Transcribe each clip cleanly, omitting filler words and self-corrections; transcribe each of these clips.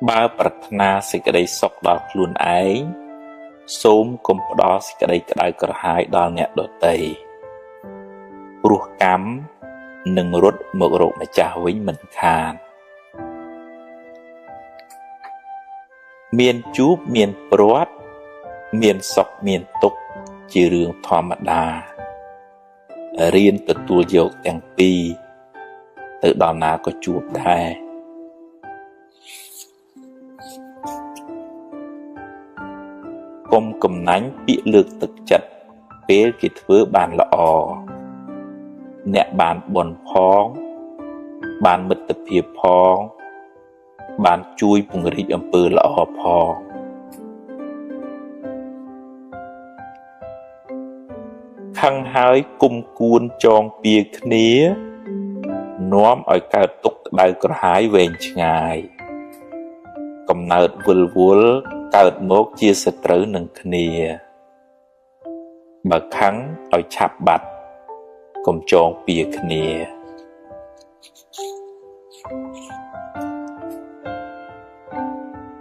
បើប្រាថ្នាសេចក្តីសុខដល់ខ្លួនឯងសូមកុំផ្ដល់សេចក្តីក្តៅក្រហាយដល់អ្នកដទៃព្រោះកម្មនឹងរត់មករកម្ចាស់វិញមិនខានមានជួបមានព្រាត់មានសុខមានទុក្ខជារឿងធម្មតារៀនទទួលយកទាំងពីរទៅដល់ណាក៏ជួបដែរកុំកំណាញ់ពាក្យលើកទឹកចិត្តពេលគេធ្វើបានល្អអ្នកបានបុណ្យផងបានមិត្តភាពផងបានជួយពង្រីកអំពើល្អផងខឹងហើយគុំគួនចងពៀគ្នានាំឲ្យកើតទុក្ខក្តៅក្រហាយវែងឆ្ងាយកំណើតវិលវល់កើតមកជាសត្រូវនឹងគ្នាបើខឹងឲ្យឆាប់បាត់កុំចងពៀគ្នា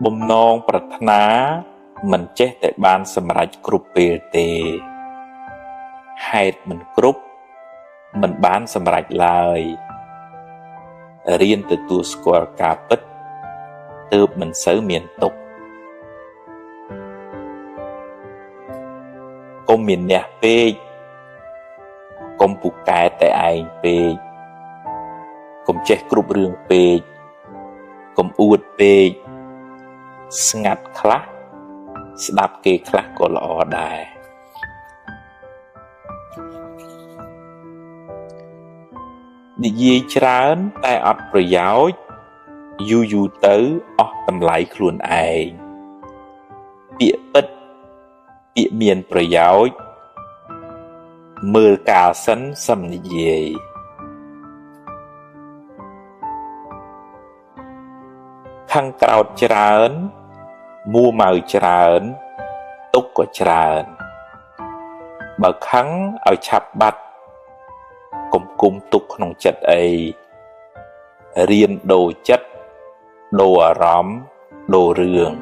បំណងប្រាថ្នាមិនចេះតែបានសម្រេចគ្រប់ពេលទេហេតុមិនគ្រប់មិនបានសម្រេចឡើយរៀនទទួលស្គាល់ការពិតទើបមិនសូវមានទុក្ខកុំមានអ្នកពេកកុំពូកែតែឯងពេកកុំចេះគ្រប់រឿងពេកកុំអួតពេកស្ងាត់ខ្លះស្ដាប់គេខ្លះក៏ល្អដែរនិយាយច្រើនតែអត់ប្រយោជន៍យូរយូរទៅអស់តម្លៃខ្លួនឯងពាក្យពិតពាក្យមានប្រយោជន៍មើលកាលសិនសំនិយាយខឹងក្រោតច្រើនមួម៉ៅច្រើនទុក្ខក៏ច្រើនបើខឹងឲ្យឆាប់បាត់កុំគុំទុកក្នុងចិត្តអីរៀនដូរចិត្តដូរអារម្មណ៍ដូររឿង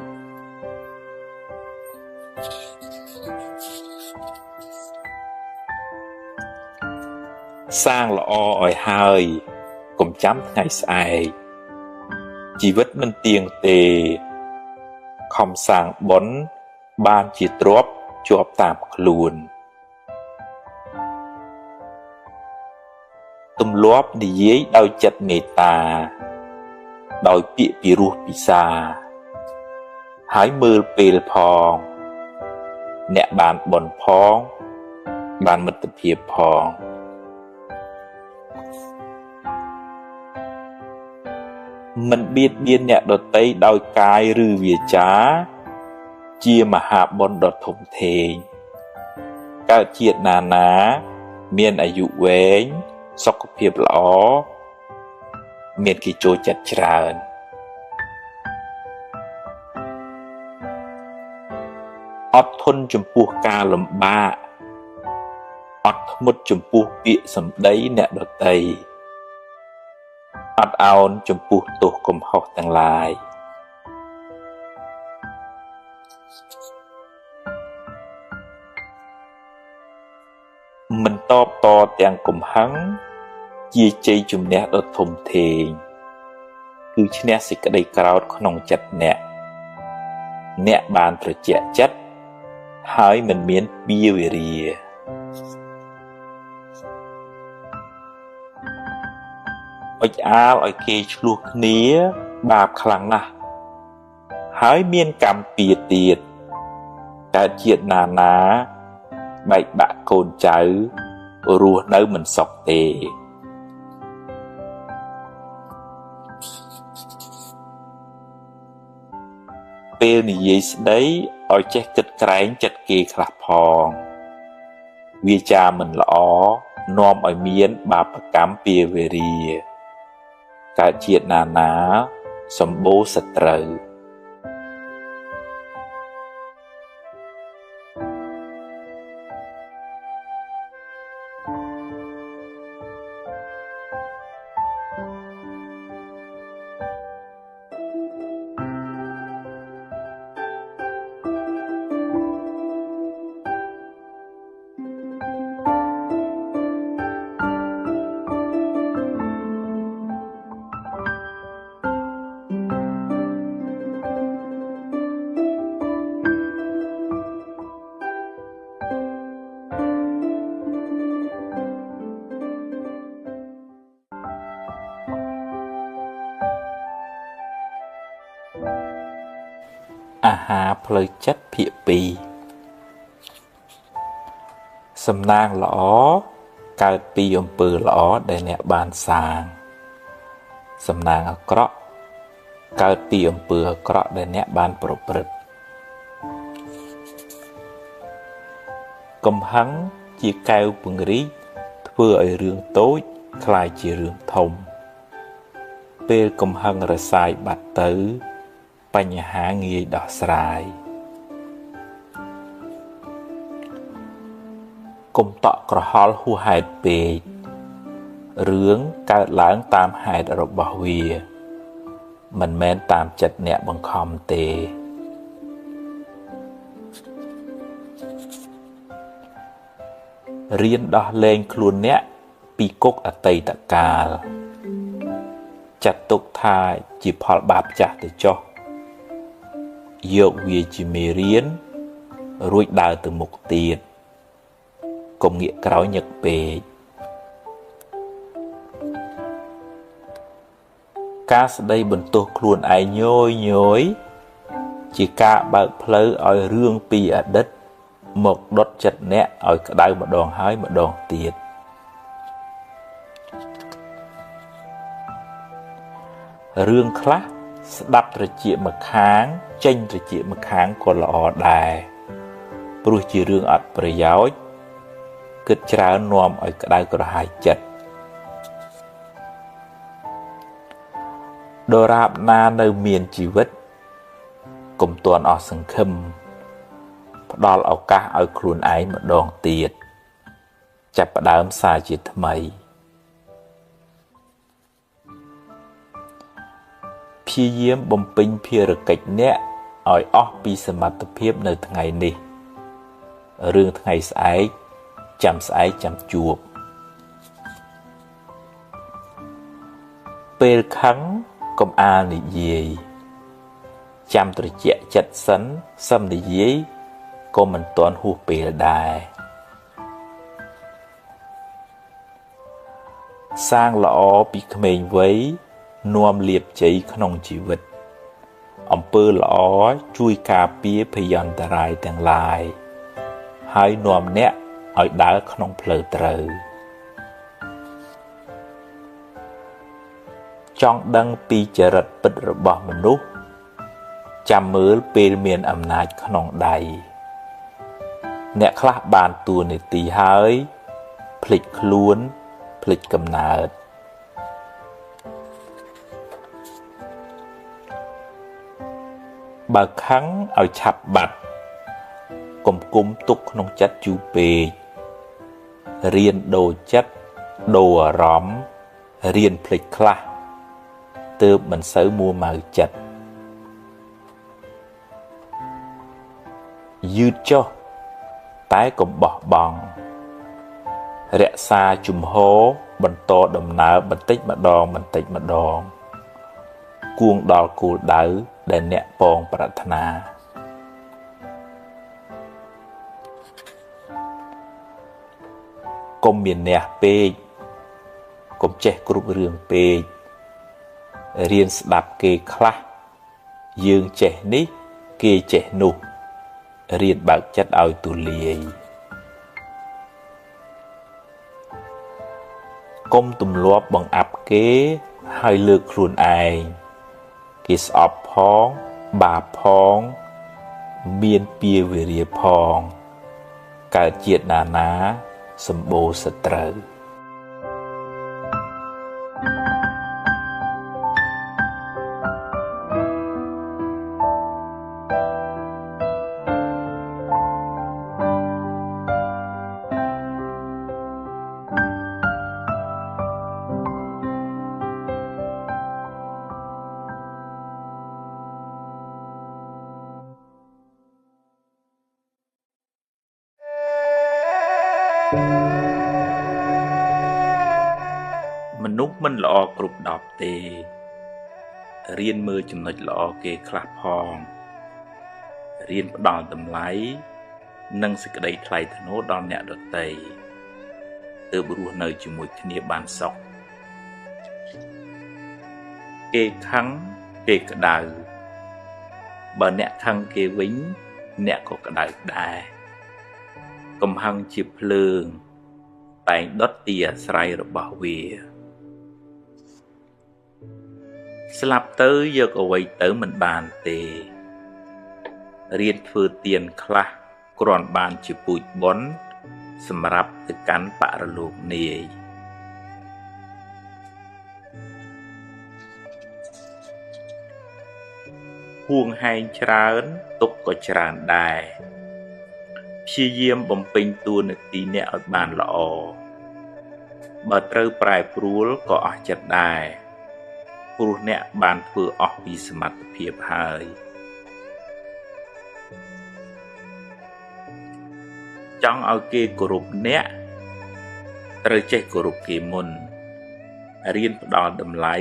សាងល្អឲ្យហើយកុំចាំថ្ងៃស្អែកជីវិតមិនទៀងទេខំសាងបុណ្យបានជាទ្រព្យជាប់តាមខ្លួនទម្លាប់និយាយដោយចិត្តមេត្តាដោយពាក្យពិរោះពិសាហើយមើលពេលផងអ្នកបានបុណ្យផងបានមិត្តភាពផងមិនបៀតបៀនអ្នកដទៃដោយកាយឬវាចាជាមហាបុណ្យដ៏ធំធេងកើតជាតិណាណាមានអាយុវែងសុខភាពល្អមានគេចូលចិត្តច្រើនអត់ធន់ចំពោះការលំបាកអត់ធ្មត់ចំពោះពាក្យសម្ដីអ្នកដទៃអត់ឱនចំពោះទោសកំហុសទាំងឡាយមិនតបតទាំងកំហឹងជាជ័យជំនះដ៏ធំធេងគឺឈ្នះសេចក្តីក្រោធក្នុងចិត្តអ្នកអ្នកបានត្រជាក់ចិត្តហើយមិនមានពៀវេរាអុចអាលឲ្យគេឆ្លោះគ្នាបាបខ្លាំងណាស់ហើយមានកម្មពៀទៀតកើតជាតិណាណាបែកបាក់កូនចៅរស់នៅមិនសុខទេពេលនិយាយស្ដីឲ្យចេះគិតក្រែងចិត្តគេខ្លះផងវាចាមិនល្អនាំឲ្យមានបាបកម្មពៀវេរាកើតជាតិណាណាសម្បូរសត្រូវ អាហារផ្លូវចិត្តភាគ2សំណាងល្អកើតពីអំពើល្អដែលអ្នកបានសាងសំណាងអាក្រក់កើតពីអំពើអាក្រក់ដែលអ្នកបានប្រព្រឹត្តកំហឹងជាកែវពង្រីកធ្វើឲ្យរឿងតូចក្លាយជារឿងធំពេលកំហឹងរសាយបាត់ទៅបញ្ហាងាយដោះស្រាយកុំតក់ក្រហល់ហួសហេតុពេករឿងកើតឡើងតាមហេតុរបស់វាមិនមែនតាមចិត្តអ្នកបង្ខំទេរៀនដោះលែងខ្លួនអ្នកពីគុកអតីតកាលចាត់ទុកថាជាផលបាបចាស់ទៅចុះយកវាជាមេរៀនរួចដើរទៅមុខទៀតកុំងាកក្រោយញឹកពេកការស្ដីបន្ទោសខ្លួនឯងញយញយជាការបើកផ្លូវឲ្យរឿងពីអតីតមកដុតចិត្តអ្នកឲ្យក្តៅម្ដងហើយម្ដងទៀតរឿងខ្លះស្ដាប់ត្រចៀកម្ខាងចេញត្រចៀកម្ខាងក៏ល្អដែរព្រោះជារឿងអត់ប្រយោជន៍គិតច្រើននាំឲ្យក្តៅក្រហាយចិត្តដរាបណានៅមានជីវិតកុំទាន់អស់សង្ឃឹមផ្ដល់ឱកាសឲ្យខ្លួនឯងម្ដងទៀតចាប់ផ្ដើមសារជាថ្មីព្យាយាមបំពេញភារកិច្ចអ្នកឲ្យអស់ពីសមត្ថភាពនៅថ្ងៃនេះរឿងថ្ងៃស្អែកចាំស្អែកចាំជួបពេលខឹងកុំអាលនិយាយចាំត្រជាក់ចិត្តសិនសឹមនិយាយក៏មិនទាន់ហួសពេលដែរសាងល្អពីក្មេងវ័យនាំលាភជ័យក្នុងជីវិតអំពើល្អជួយការពារភយន្តរាយទាំងឡាយហើយនាំអ្នកឲ្យដើរក្នុងផ្លូវត្រូវចង់ដឹងពីចរិតពិតរបស់មនុស្សចាំមើលពេលមានអំណាចក្នុងដៃអ្នកខ្លះបានតួនាទីហើយភ្លេចខ្លួនភ្លេចកំណើតបើខឹងឲ្យឆាប់បាត់កុំគុំទុកក្នុងចិត្តយូរពេករៀនដូរចិត្តដូរអារម្មណ៍រៀនភ្លេចខ្លះទើបមិនសូវមួម៉ៅចិត្តយឺតចុះតែកុំបោះបង់រក្សាជំហរបន្តដំណើរបន្តិចម្ដងបន្តិចម្ដងគួងដល់គោលដៅដែលអ្នកពងប្រាថ្នាកុំមានះពេកកុំចេះគ្រប់រឿងពេករៀនស្ដាប់គេខ្លះយើងចេះនេះគេចេះនោះរៀនបើកចិត្តឲ្យទូលាយកុំទម្លាប់បង្អាប់គេហើយលើកខ្លួនឯងគេស្អប់ផងបាបផងមានពៀវេរាផងកើតជាតិណាណាសម្បូរសត្រូវមនុស្សមិនល្អគ្រប់10ទេរៀនមើលចំណុចល្អគេខ្លះផងរៀនផ្ដល់តម្លៃនិងសេចក្តីថ្លៃថ្នូរដល់អ្នកដទៃទើបរស់នៅជាមួយគ្នាបានសុខគេខឹងគេក្តៅ បើអ្នកខឹងគេវិញអ្នកក៏ក្តៅដែរកំហឹងជាភ្លើងតែងដុតទីអាស្រ័យរបស់វាស្លាប់ទៅយកអ្វីទៅមិនបានទេរៀនធ្វើទានខ្លះគ្រាន់បានជាពូជបុណ្យសម្រាប់ទៅកាន់បរលោកនាយហួងហែងច្រើនទុកក៏ច្រើនដែរព្យាយាមបំពេញតួនាទីអ្នកឲ្យបានល្អបើត្រូវប្រែប្រួលក៏អស់ចិត្តដែរព្រោះអ្នកបានធ្វើអស់ពីសមត្ថភាពហើយចង់ឲ្យគេគោរពអ្នកត្រូវចេះគោរពគេមុនរៀនផ្ដល់តម្លៃ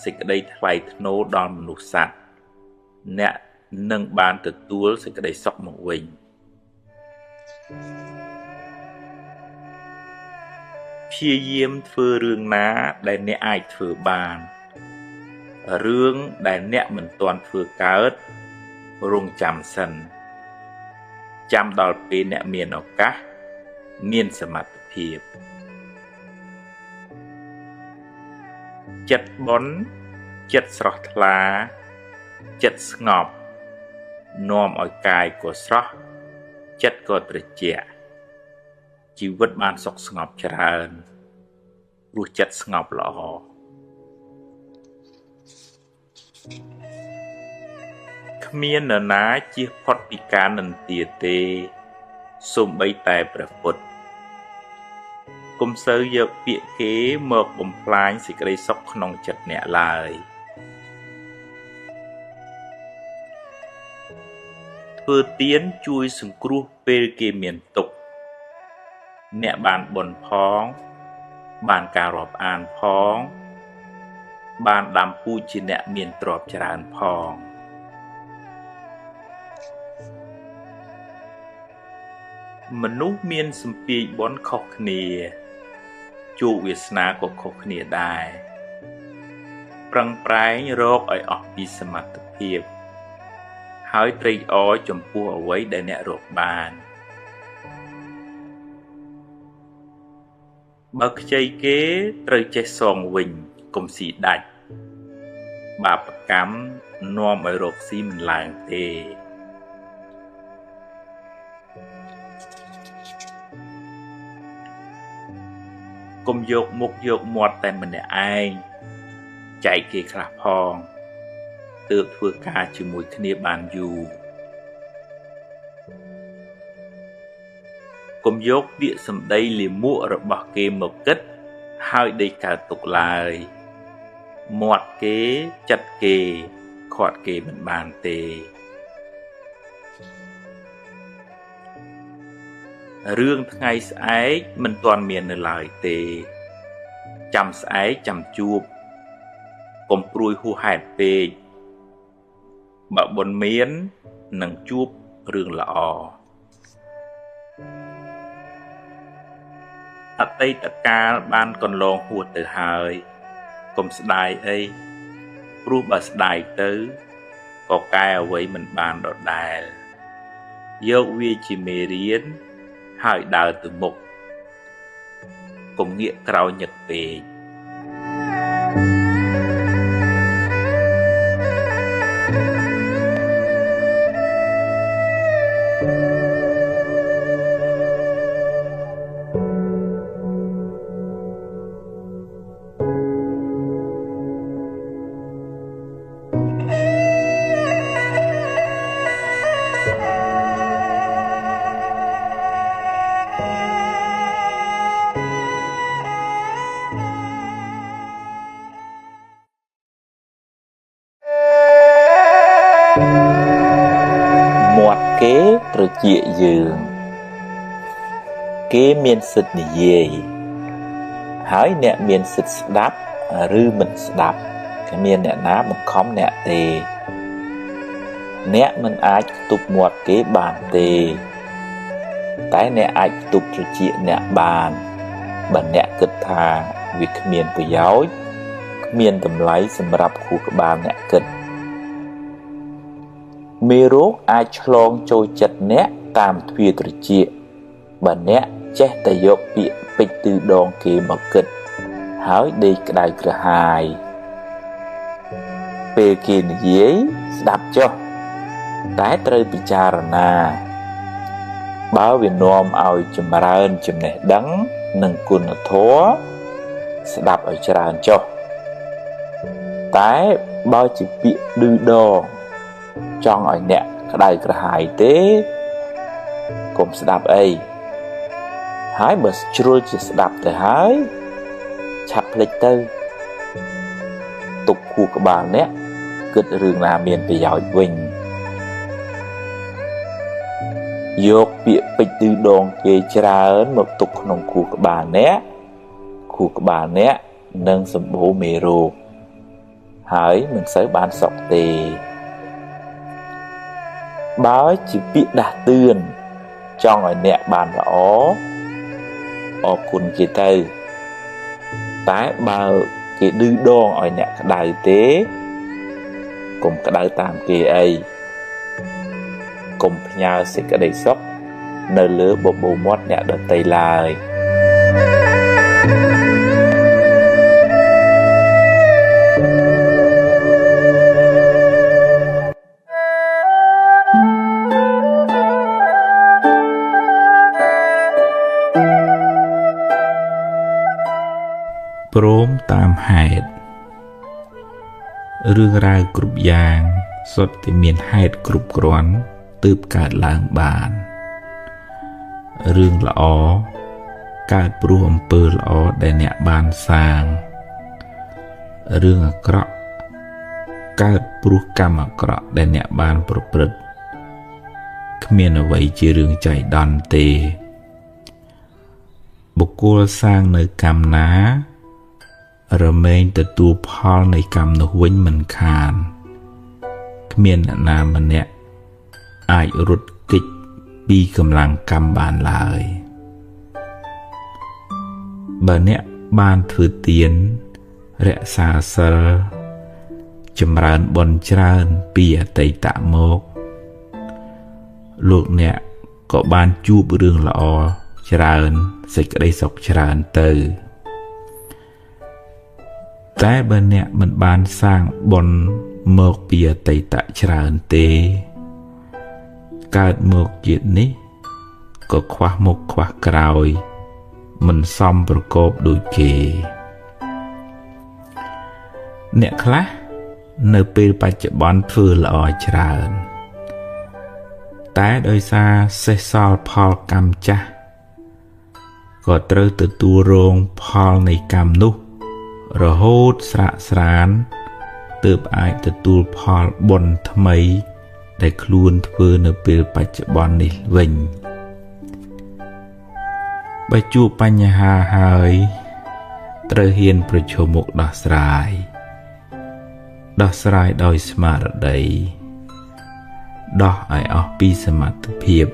សេចក្តីថ្លៃថ្នូរដល់មនុស្សសត្វអ្នកនឹងបានទទួលសេចក្តីសុខមកវិញព្យាយាមធ្វើរឿងណាដែលអ្នកអាចធ្វើបានរឿងដែលអ្នកមិនទាន់ធ្វើកើតរងចាំសិនចាំដល់ពេលអ្នកមានឱកាសមានសមត្ថភាពចិត្តបុណ្យចិត្តស្រស់ថ្លាចិត្តស្ងប់នាំឲ្យកាយក៏ស្រស់ចិត្តក៏ត្រជាក់ជីវិតបានសុខស្ងប់ច្រើនព្រោះចិត្តស្ងប់ល្អគ្មាននរណាជៀសផុតពីការនិន្ទាទេសូម្បីតែព្រះពុទ្ធកុំសូវយកពាក្យគេមកបំផ្លាញសេចក្តីសុខក្នុងចិត្តអ្នកឡើយធ្វើទានជួយសង្គ្រោះពេលគេមានទុក្ខអ្នកបានបុណ្យផងបានការរាប់អានផងបានដាំពូជជាអ្នកមានទ្រព្យច្រើនផងមនុស្សមានសម្ពាយបុណ្យខុសគ្នាជោគវាសនាក៏ខុសគ្នាដែរប្រឹងប្រែងរកឲ្យអស់ពីសមត្ថភាពហើយត្រេកអរចំពោះអ្វីដែលអ្នករកបានបើខ្ចីគេត្រូវចេះសងវិញកុំស៊ីដាច់បាបកម្មនាំឲ្យរកស៊ីមិនឡើងទេកុំយកមុខយកមាត់តែម្នាក់ឯងចែកគេខ្លះផងទើបធ្វើការជាមួយគ្នាបានយូរកុំយកពាក្យសម្ដីលាមករបស់គេមកគិតហើយដេកកើតទុកឡើយមាត់គេចិត្តគេខាត់គេមិនបានទេរឿងថ្ងៃស្អែកមិនទាន់មាននៅឡើយទេចាំស្អែកចាំជួបកុំព្រួយហួសហេតុពេកបើបុណ្យមាននឹងជួបរឿងល្អអតីតកាលបានកន្លងហួសទៅហើយកុំស្ដាយអីព្រោះបើស្ដាយទៅក៏កែអ្វីមិនបានដដែលយកវាជាមេរៀនហើយដើរទៅមុខកុំងាកក្រោយញឹកពេកមាត់គេត្រចៀកយើងគេមានសិទ្ធិនិយាយហើយអ្នកមានសិទ្ធិស្ដាប់ឬមិនស្ដាប់គ្មានអ្នកណាបង្ខំអ្នកទេអ្នកមិនអាចខ្ទប់មាត់គេបានទេតែអ្នកអាចខ្ទប់ត្រចៀកអ្នកបានបើអ្នកគិតថាវាគ្មានប្រយោជន៍គ្មានតម្លៃសម្រាប់ខួរក្បាលអ្នកគិត មេរោគអាចឆ្លងចូលចិត្តអ្នកតាមទ្វារត្រចៀកបើអ្នកចេះតែយកពាក្យពេចន៍ឌឺដងគេមកគិតហើយដេកក្តៅក្រហាយពេលគេនិយាយស្ដាប់ចុះតែត្រូវពិចារណាបើវានាំឲ្យចម្រើនចំណេះដឹងនិងគុណធម៌ស្ដាប់ឲ្យច្រើនចុះតែបើជាពាក្យឌឺដងចង់ឲ្យអ្នកក្តៅក្រហាយទេកុំស្ដាប់អីហើយបើជ្រុលជាស្ដាប់ទៅហើយឆាប់ភ្លេចទៅទុកខួរក្បាលអ្នកគិតរឿងណាមានប្រយោជន៍វិញយកពាក្យពេចន៍ឌឺដងគេច្រើនមកទុកក្នុងខួរក្បាលអ្នកខួរក្បាលអ្នកនឹងសម្បូរមេរោគហើយមិនសូវបានសុខទេបើជាពាក្យដាស់តឿនចង់ឲ្យអ្នកបានល្អអរគុណគេទៅតែបើគេឌឺដងឲ្យអ្នកក្តៅទេកុំក្តៅតាមគេអីកុំផ្ញើសេចក្តីសុខនៅលើបបូរមាត់អ្នកដទៃឡើយព្រមតាមហេតុរឿងរ៉ាវគ្រប់យ៉ាងសុទ្ធតែមានហេតុគ្រប់គ្រាន់ទើបកើតឡើងបានរឿងល្អកើតព្រោះអំពើល្អដែលអ្នកបានសាងរឿងអាក្រក់កើតព្រោះកម្មអាក្រក់ដែលអ្នកបានប្រព្រឹត្តគ្មានអ្វីជារឿងចៃដន្យទេបុគ្គលសាងនៅកម្មណារមែងទទួលផលនៃកម្មនោះវិញមិនខានគ្មានអ្នកណាម្នាក់អាចរត់គេចពីកម្លាំងកម្មបានឡើយបើអ្នកបានធ្វើទានរក្សាសិលចម្រើនបុណ្យច្រើនពីអតីតមកលោកអ្នកក៏បានជួបរឿងល្អច្រើនសេចក្តីសុខច្រើនទៅតែបើអ្នកមិនបានសាងបុណ្យមកពីអតីតច្រើនទេកើតមកជាតិនេះក៏ខ្វះមុខខ្វះក្រោយមិនសមប្រកបដូចគេអ្នកខ្លះនៅពេលបច្ចុប្បន្នធ្វើល្អច្រើនតែដោយសារសេះសល់ផលកម្មចាស់ក៏ត្រូវទទួលរងផលនៃកម្មនោះរហូតស្រាកស្រានទើបអាចទទួលផលបុណ្យថ្មីដែលខ្លួនធ្វើនៅពេលបច្ចុប្បន្ននេះវិញបើជួបបញ្ហាហើយត្រូវហ៊ានប្រឈមមុខដោះស្រាយដោះស្រាយដោយស្មារតីដោះឲ្យអស់ពីសមត្ថភាព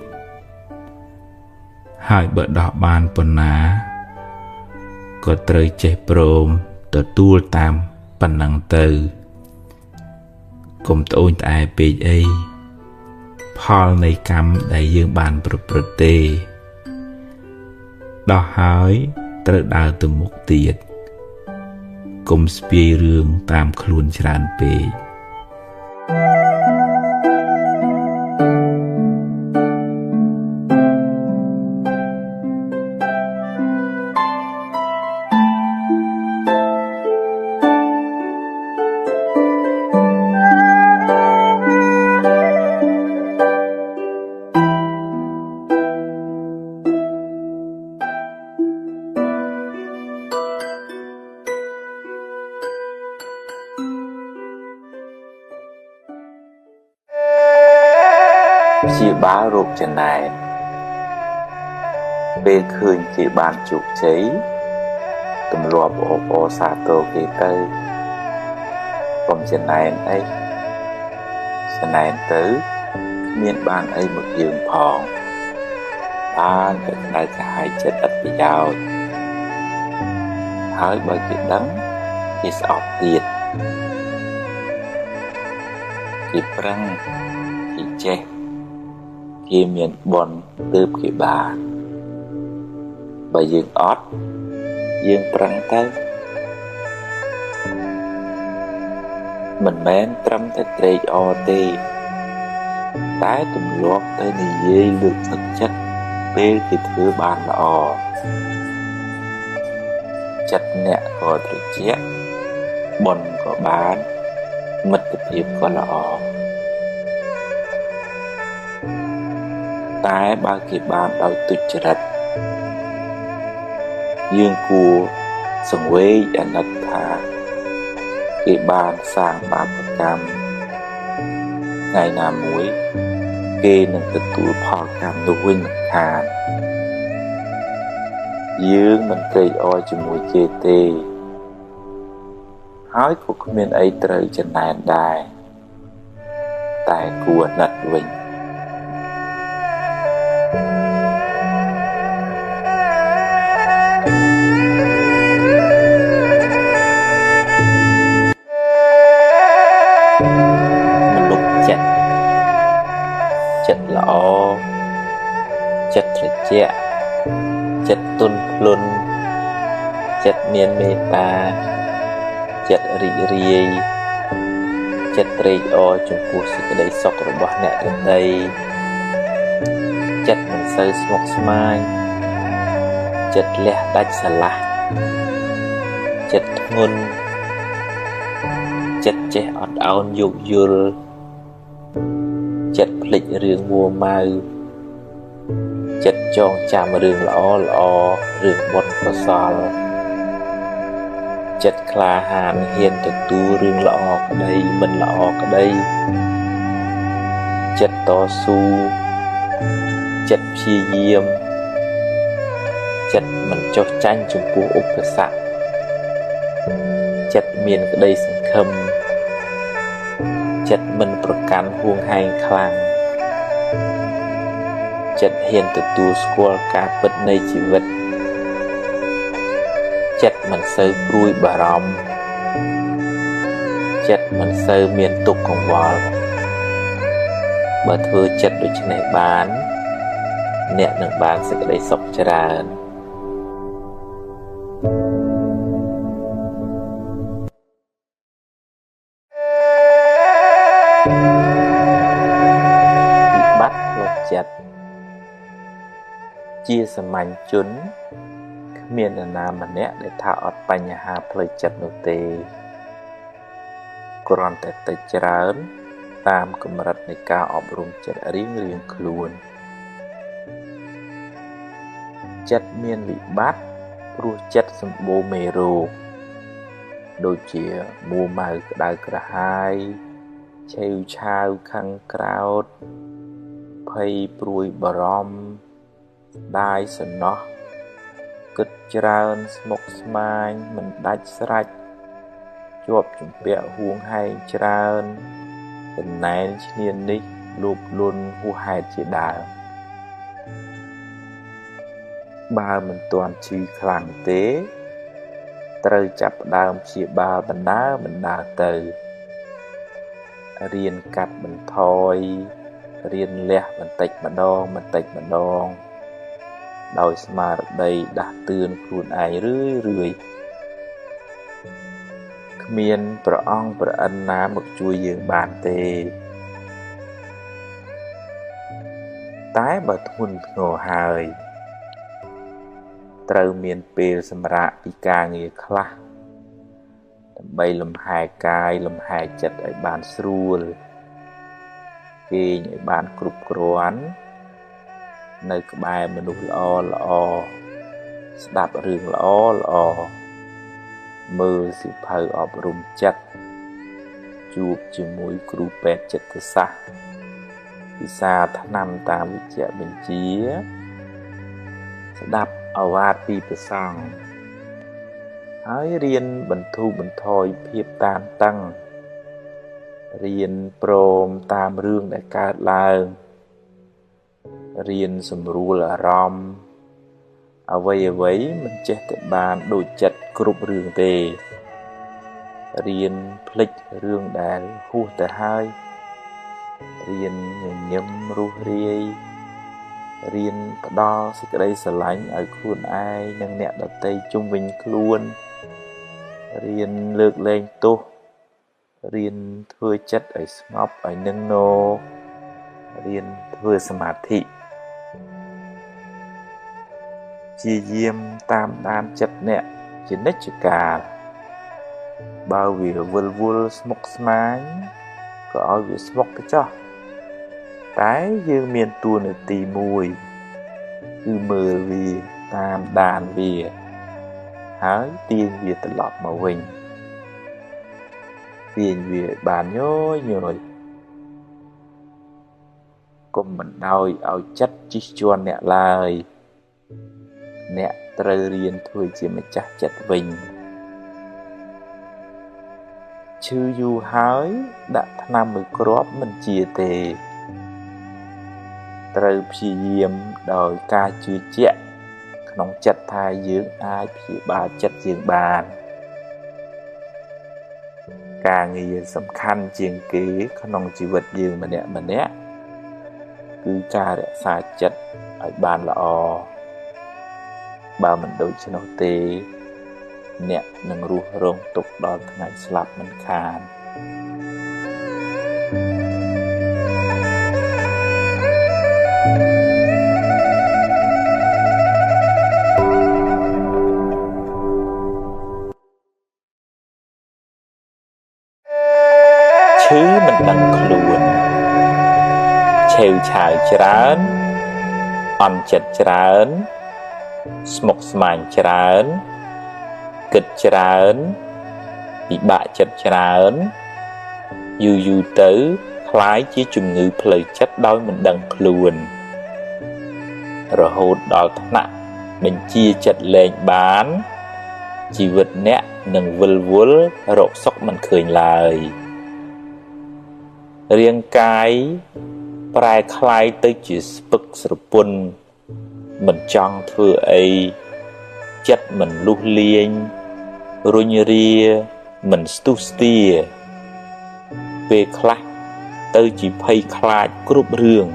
ហើយបើដោះបានប៉ុណ្ណាក៏ត្រូវចេះព្រមទទួលតាមប៉ុណ្ណឹងទៅកុំត្អូញត្អែពេកអីផលនៃកម្មដែលយើងបានប្រព្រឹត្តទេដោះហើយត្រូវដើរទៅមុខទៀតកុំស្ពាយរឿងតាមខ្លួនច្រើនពេក ព្យាបាលរោគចំណែនពេលឃើញគេបានជោគជ័យទម្លាប់អបអរសាទរគេទៅកុំចំណែនអីចំណែនទៅគ្មានបានអីមកយើងផងបានតែក្តៅក្រហាយចិត្តឥតប្រយោជន៍ហើយបើគេដឹងគេស្អប់ទៀតគេប្រឹង គេចេះគេមានបុណ្យទើបគេបានបើយើងអត់យើងប្រឹងទៅមិនមែនត្រឹមតែត្រេកអរទេតែទម្លាប់ទៅនិយាយលើកទឹកចិត្តពេលគេធ្វើបានល្អចិត្តអ្នកក៏ត្រជាក់បុណ្យក៏បានមិត្តភាពក៏ល្អតែបើគេបានដោយទុច្ចរិតយើងគួរសង្វេគអាណិតថាគេបានសាងបាបកម្មថ្ងៃណាមួយគេនឹងទទួលផលកម្មនោះវិញមិនខានយើងមិនត្រេកអរជាមួយគេទេហើយក៏គ្មានអីត្រូវចំណែនដែរតែគួរអាណិតវិញមនុស្សចិត្តចិត្តល្អចិត្តត្រជាក់ចិត្តទន់ភ្លន់ចិត្តមានមេត្តាចិត្តរីករាយចិត្តត្រេកអរចំពោះសេចក្តីសុខរបស់អ្នកដទៃចិត្តមិនសូវស្មុគស្មាញចិត្តលះដាច់ស្រឡះចិត្តធ្ងន់ចិត្តចេះអត់ឱនយោគយល់ចិត្តភ្លេចរឿងមួម៉ៅចិត្តចងចាំរឿងល្អល្អរឿងបុណ្យកុសលចិត្តក្លាហានហ៊ានទទួលរឿងល្អក្តីមិនល្អក្តីចិត្តតស៊ូចិត្តព្យាយាមចិត្តមិនចុះចាញ់ចំពោះឧបសគ្គចិត្តមានក្តីសង្ឃឹមចិត្តមិនប្រកាន់ហួងហែងខ្លាំងចិត្តហ៊ានទទួលស្គាល់ការពិតនៃជីវិតចិត្តមិនសូវព្រួយបារម្ភចិត្តមិនសូវមានទុក្ខកង្វល់បើធ្វើចិត្តដូច្នេះបានអ្នកនឹងបានសេចក្តីសុខច្រើនវិបត្តិផ្លូវចិត្តជាសាមញ្ញជនគ្មាននរណាម្នាក់ដែលថាអត់បញ្ហាផ្លូវចិត្តនោះទេគ្រាន់តែតិចច្រើនតាមកម្រិតនៃការអប់រំចិត្តរៀងៗខ្លួនចិត្តមានវិបត្តិព្រោះចិត្តសម្បូរមេរោគដូចជាមួម៉ៅក្តៅក្រហាយឆេវឆាវខឹងក្រោធភ័យព្រួយបារម្ភស្ដាយសំណោះគិតច្រើនស្មុគស្មាញមិនដាច់ស្រេចជាប់ជំពាក់ហួងហែងច្រើនចំណែនឈ្នានេះលោភលន់ហួសហេតុជាដើមបើមិនទាន់ឈឺខ្លាំងទេត្រូវចាប់ផ្ដើមព្យាបាលបណ្ដើរទៅរៀនកាត់បន្ថយរៀនលះបន្តិចម្ដងដោយស្មារតីដាស់តឿនខ្លួនឯងរឿយៗគ្មានព្រះអង្គព្រះឥន្ទណាមកជួយយើងបានទេតែបើធ្ងន់ធ្ងរហើយត្រូវមានពេលសម្រាកពីការងារខ្លះដើម្បីលំហែកាយលំហែចិត្តឲ្យបានស្រួលគេងឲ្យបានគ្រប់គ្រាន់នៅក្បែរមនុស្សល្អល្អស្ដាប់រឿងល្អល្អមើលសៀវភៅអប់រំចិត្តជួបជាមួយគ្រូពេទ្យចិត្តសាស្ត្រពិសាថ្នាំតាមវិជ្ជបញ្ជាស្ដាប់ឱវាទពីព្រះសង្ឃហើយរៀនបន្ធូរបន្ថយភាពតានតឹងរៀនព្រមតាមរឿងដែលកើតឡើងរៀនសម្រួលអារម្មណ៍អ្វីៗមិនចេះតែបានដូចចិត្តគ្រប់រឿងទេរៀនភ្លេចរឿងដែលហួសទៅហើយ រៀនញញឹមរួសរាយរៀនផ្ដល់សេចក្តីស្រឡាញ់ឲ្យខ្លួនឯងនិងអ្នកដទៃជុំវិញខ្លួនរៀនលើកលែងទោសរៀនធ្វើចិត្តឲ្យស្ងប់ឲ្យនឹងណរៀនធ្វើសមាធិជាយាមតាមដានចិត្តអ្នកជានិច្ចកាលបើវាវិលវល់ស្មុគស្មាញក៏ឲ្យវាស្មុគទៅចោះតែយើងមានតួនាទីមួយគឺមើលវាតាមដានវាហើយទាញវាត្រឡប់មកវិញទាញវាបានញយញយកុំបណ្ដោយឲ្យចិត្តជិះជាន់អ្នកឡើយអ្នកត្រូវរៀនធ្វើជាម្ចាស់ចិត្តវិញឈឺយូរហើយដាក់ថ្នាំមួយគ្រាប់មិនជាទេត្រូវព្យាយាមដោយការជឿជាក់ក្នុងចិត្តថាយើងអាចព្យាបាលចិត្តយើងបានការងារសំខាន់ជាងគេក្នុងជីវិតយើងម្នាក់ម្នាក់គឺការរក្សាចិត្តឲ្យបានល្អបើមិនដូច្នោះទេអ្នកនឹងរស់រងទុក្ខដល់ថ្ងៃស្លាប់មិនខានឈឺមិនដឹងខ្លួនឆេវឆាវច្រើនអន់ចិត្តច្រើនស្មុគស្មាញច្រើនគិតច្រើនពិបាកចិត្តច្រើនយូរយូរទៅក្លាយជាជំងឺផ្លូវចិត្តដោយមិនដឹងខ្លួនរហូតដល់ថ្នាក់បញ្ជាចិត្តលែងបានជីវិតអ្នកនឹងវិលវល់រកសុខមិនឃើញឡើយរាងកាយប្រែក្លាយទៅជាស្ពឹកស្រពន់មិនចង់ធ្វើអីចិត្តមិនលុះលាញរុញរាមិនស្ទុះស្ទាពេលខ្លះទៅជាភ័យខ្លាចគ្រប់រឿង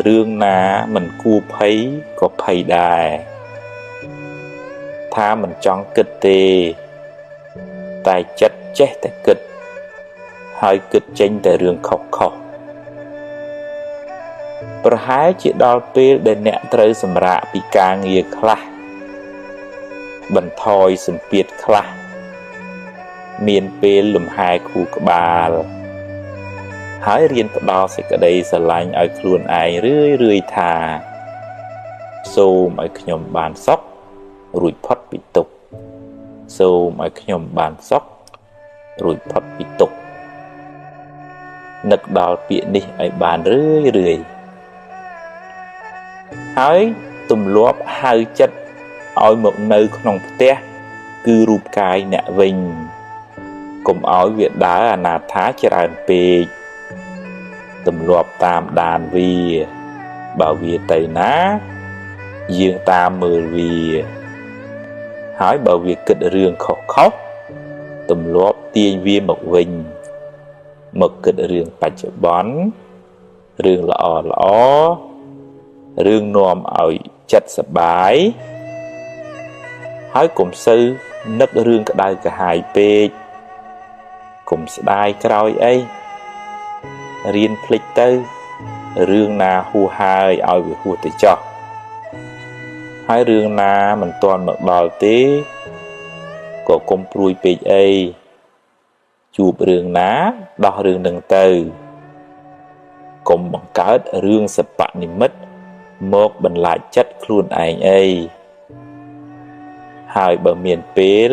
រឿងណាមិនគួរភ័យក៏ភ័យដែរថាមិនចង់គិតទេតែចិត្តចេះតែគិតហើយគិតចេញតែរឿងខុសៗប្រហែលជាដល់ពេលដែលអ្នកត្រូវសម្រាកពីការងារខ្លះបន្ថយសម្ពាធខ្លះមានពេលលំហែខួរក្បាលហើយរៀនផ្ដល់សេចក្តីស្រឡាញ់ឲ្យខ្លួនឯងរឿយៗថាសូមឲ្យខ្ញុំបានសុខរួចផុតពីទុក្ខសូមឲ្យខ្ញុំបានសុខរួចផុតពីទុក្ខនឹកដល់ពាក្យនេះឲ្យបានរឿយៗហើយទម្លាប់ហៅចិត្តឲ្យមកនៅក្នុងផ្ទះគឺរូបកាយអ្នកវិញកុំឲ្យវាដើរអនាថាច្រើនពេកទម្លាប់តាមដានវាបើវាទៅណាយើងតាមមើលវាហើយបើវាគិតរឿងខុសៗទម្លាប់ទាញវាមកវិញមកគិតរឿងបច្ចុប្បន្នរឿងល្អល្អរឿងនាំឲ្យចិត្តសប្បាយហើយកុំសូវនឹករឿងក្តៅក្រហាយពេកកុំស្ដាយក្រោយអីរៀនភ្លេចទៅរឿងណាហួសហើយឲ្យវាហួសទៅចោះហើយរឿងណាមិនទាន់មកដល់ទេក៏កុំព្រួយពេកអីជួបរឿងណាដោះរឿងនឹងទៅកុំបង្កើតរឿងសបនិមិត្តមកបន្លាចចិត្តខ្លួនឯងអីហើយបើមានពេល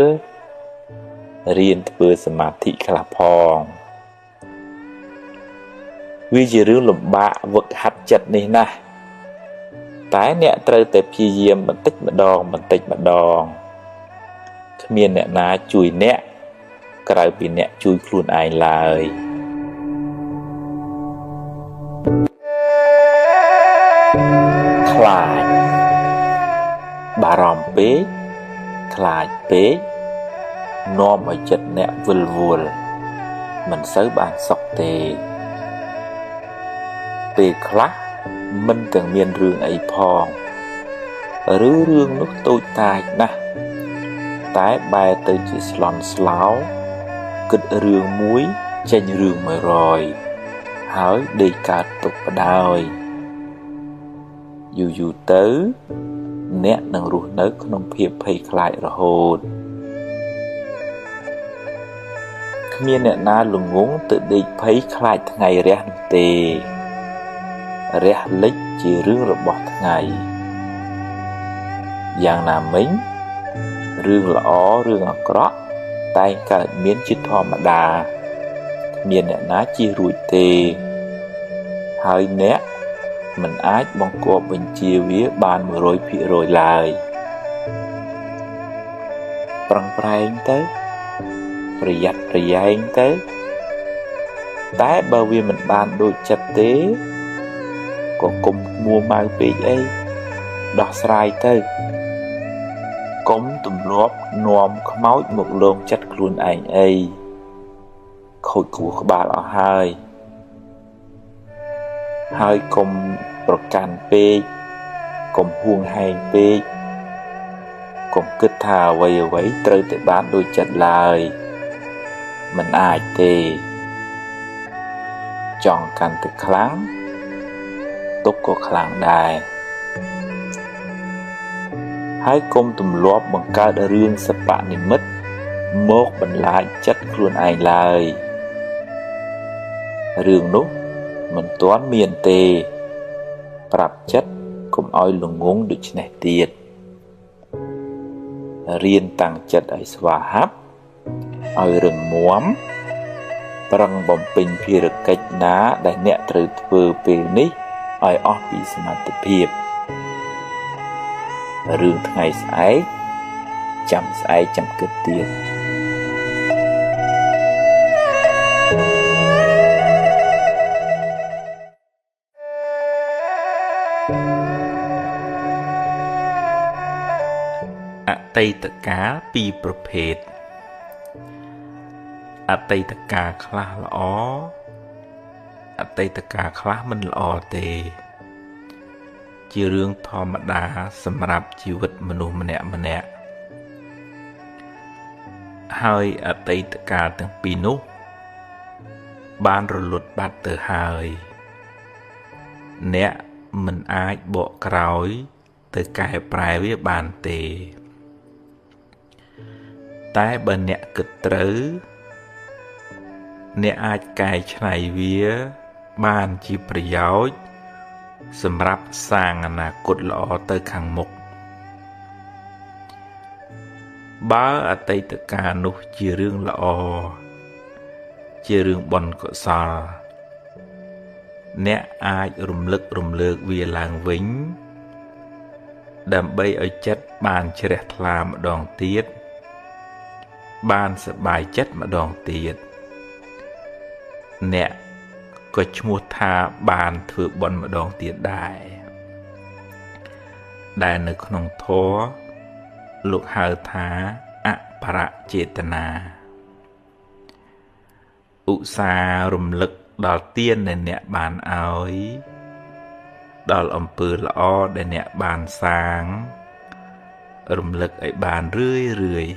រៀនធ្វើសមាធិខ្លះផងវាជារឿងលំបាកវឹកហាត់ចិត្តនេះណាស់តែអ្នកត្រូវតែព្យាយាមបន្តិចម្ដងបន្តិចម្ដងគ្មានអ្នកណាជួយអ្នកក្រៅពីអ្នកជួយខ្លួនឯងឡើយខ្លាចបារម្ភពេកខ្លាចពេកនាំឲ្យចិត្តអ្នកវិលវល់មិនសូវបានសុខទេ ពេលខ្លះមិនទាំងមានរឿងអីផងឬរឿងនោះតូចតាចណាស់តែបែរទៅជាស្លន់ស្លោគិតរឿងមួយចេញរឿង100ហើយដេកកើតទុកបដ ாய் យូរយូរទៅអ្នកនឹងរស់នៅក្នុងភាពភ័យខ្លាចរហូតគ្មានអ្នកណាល្ងង់ទៅដេកភ័យខ្លាចថ្ងៃរះនោះទេរះលិចជារឿងរបស់ថ្ងៃយ៉ាងណាមិញរឿងល្អរឿងអាក្រក់តែងកើតមានជាធម្មតាគ្មានអ្នកណាជៀសរួចទេហើយអ្នកមិនអាចបង្គាប់បញ្ជាវាបាន 100% ឡើយប្រឹងប្រែងទៅប្រយ័ត្នប្រយែងទៅតែបើវាមិនបានដូចចិត្តទេក៏កុំមួម៉ៅពេកអីដោះស្រាយទៅកុំទម្លាប់នាំខ្មោចមកលងចិត្តខ្លួនឯងអីខូចខួរក្បាលអស់ហើយហើយកុំប្រកាន់ពេកកុំហួងហែងពេកកុំគិតថាអ្វីអ្វីត្រូវតែបានដូចចិត្តឡើយមិនអាចទេចង់កាន់តែខ្លាំងទុក្ខក៏ខ្លាំងដែរហើយកុំទម្លាប់បង្កើតរឿងសបនិមិត្តមកបន្លាចចិត្តខ្លួនឯងឡើយរឿងនោះមិនទាន់មានទេប្រាប់ចិត្តកុំឲ្យល្ងង់ដូច្នេះទៀតរៀនតាំងចិត្តឲ្យស្វាហាប់ឲ្យរឹងមាំប្រឹងបំពេញភារកិច្ចណាដែលអ្នកត្រូវធ្វើពេលនេះឲ្យអស់ពីសមត្ថភាពរឿងថ្ងៃស្អែកចាំស្អែកចាំគិតទៀតអតីតកាលពីរប្រភេទអតីតកាលខ្លះល្អអតីតកាលខ្លះមិនល្អទេជារឿងធម្មតាសម្រាប់ជីវិតមនុស្សម្នាក់ម្នាក់ហើយអតីតកាលទាំងពីរនោះបានរលត់បាត់ទៅហើយអ្នកមិនអាចបកក្រោយទៅកែប្រែវាបានទេតែបើអ្នកគិតត្រូវអ្នកអាចកែច្នៃវាបានជាប្រយោជន៍សម្រាប់សាងអនាគតល្អទៅខាងមុខបើអតីតកាលនោះជារឿងល្អជារឿងបុណ្យកុសលអ្នកអាចរំលឹករំលើកវាឡើងវិញដើម្បីឲ្យចិត្តបានជ្រះថ្លាម្ដងទៀតបានសប្បាយចិត្តម្ដងទៀតអ្នកក៏ឈ្មោះថាបានធ្វើបុណ្យម្ដងទៀតដែរដែលនៅក្នុងធម៌លោកហៅថាអបរចេតនាឧស្សាហ៍រំលឹកដល់ទានដែលអ្នកបានឲ្យដល់អំពើល្អដែលអ្នកបានសាងរំលឹកឲ្យបានរឿយរឿយ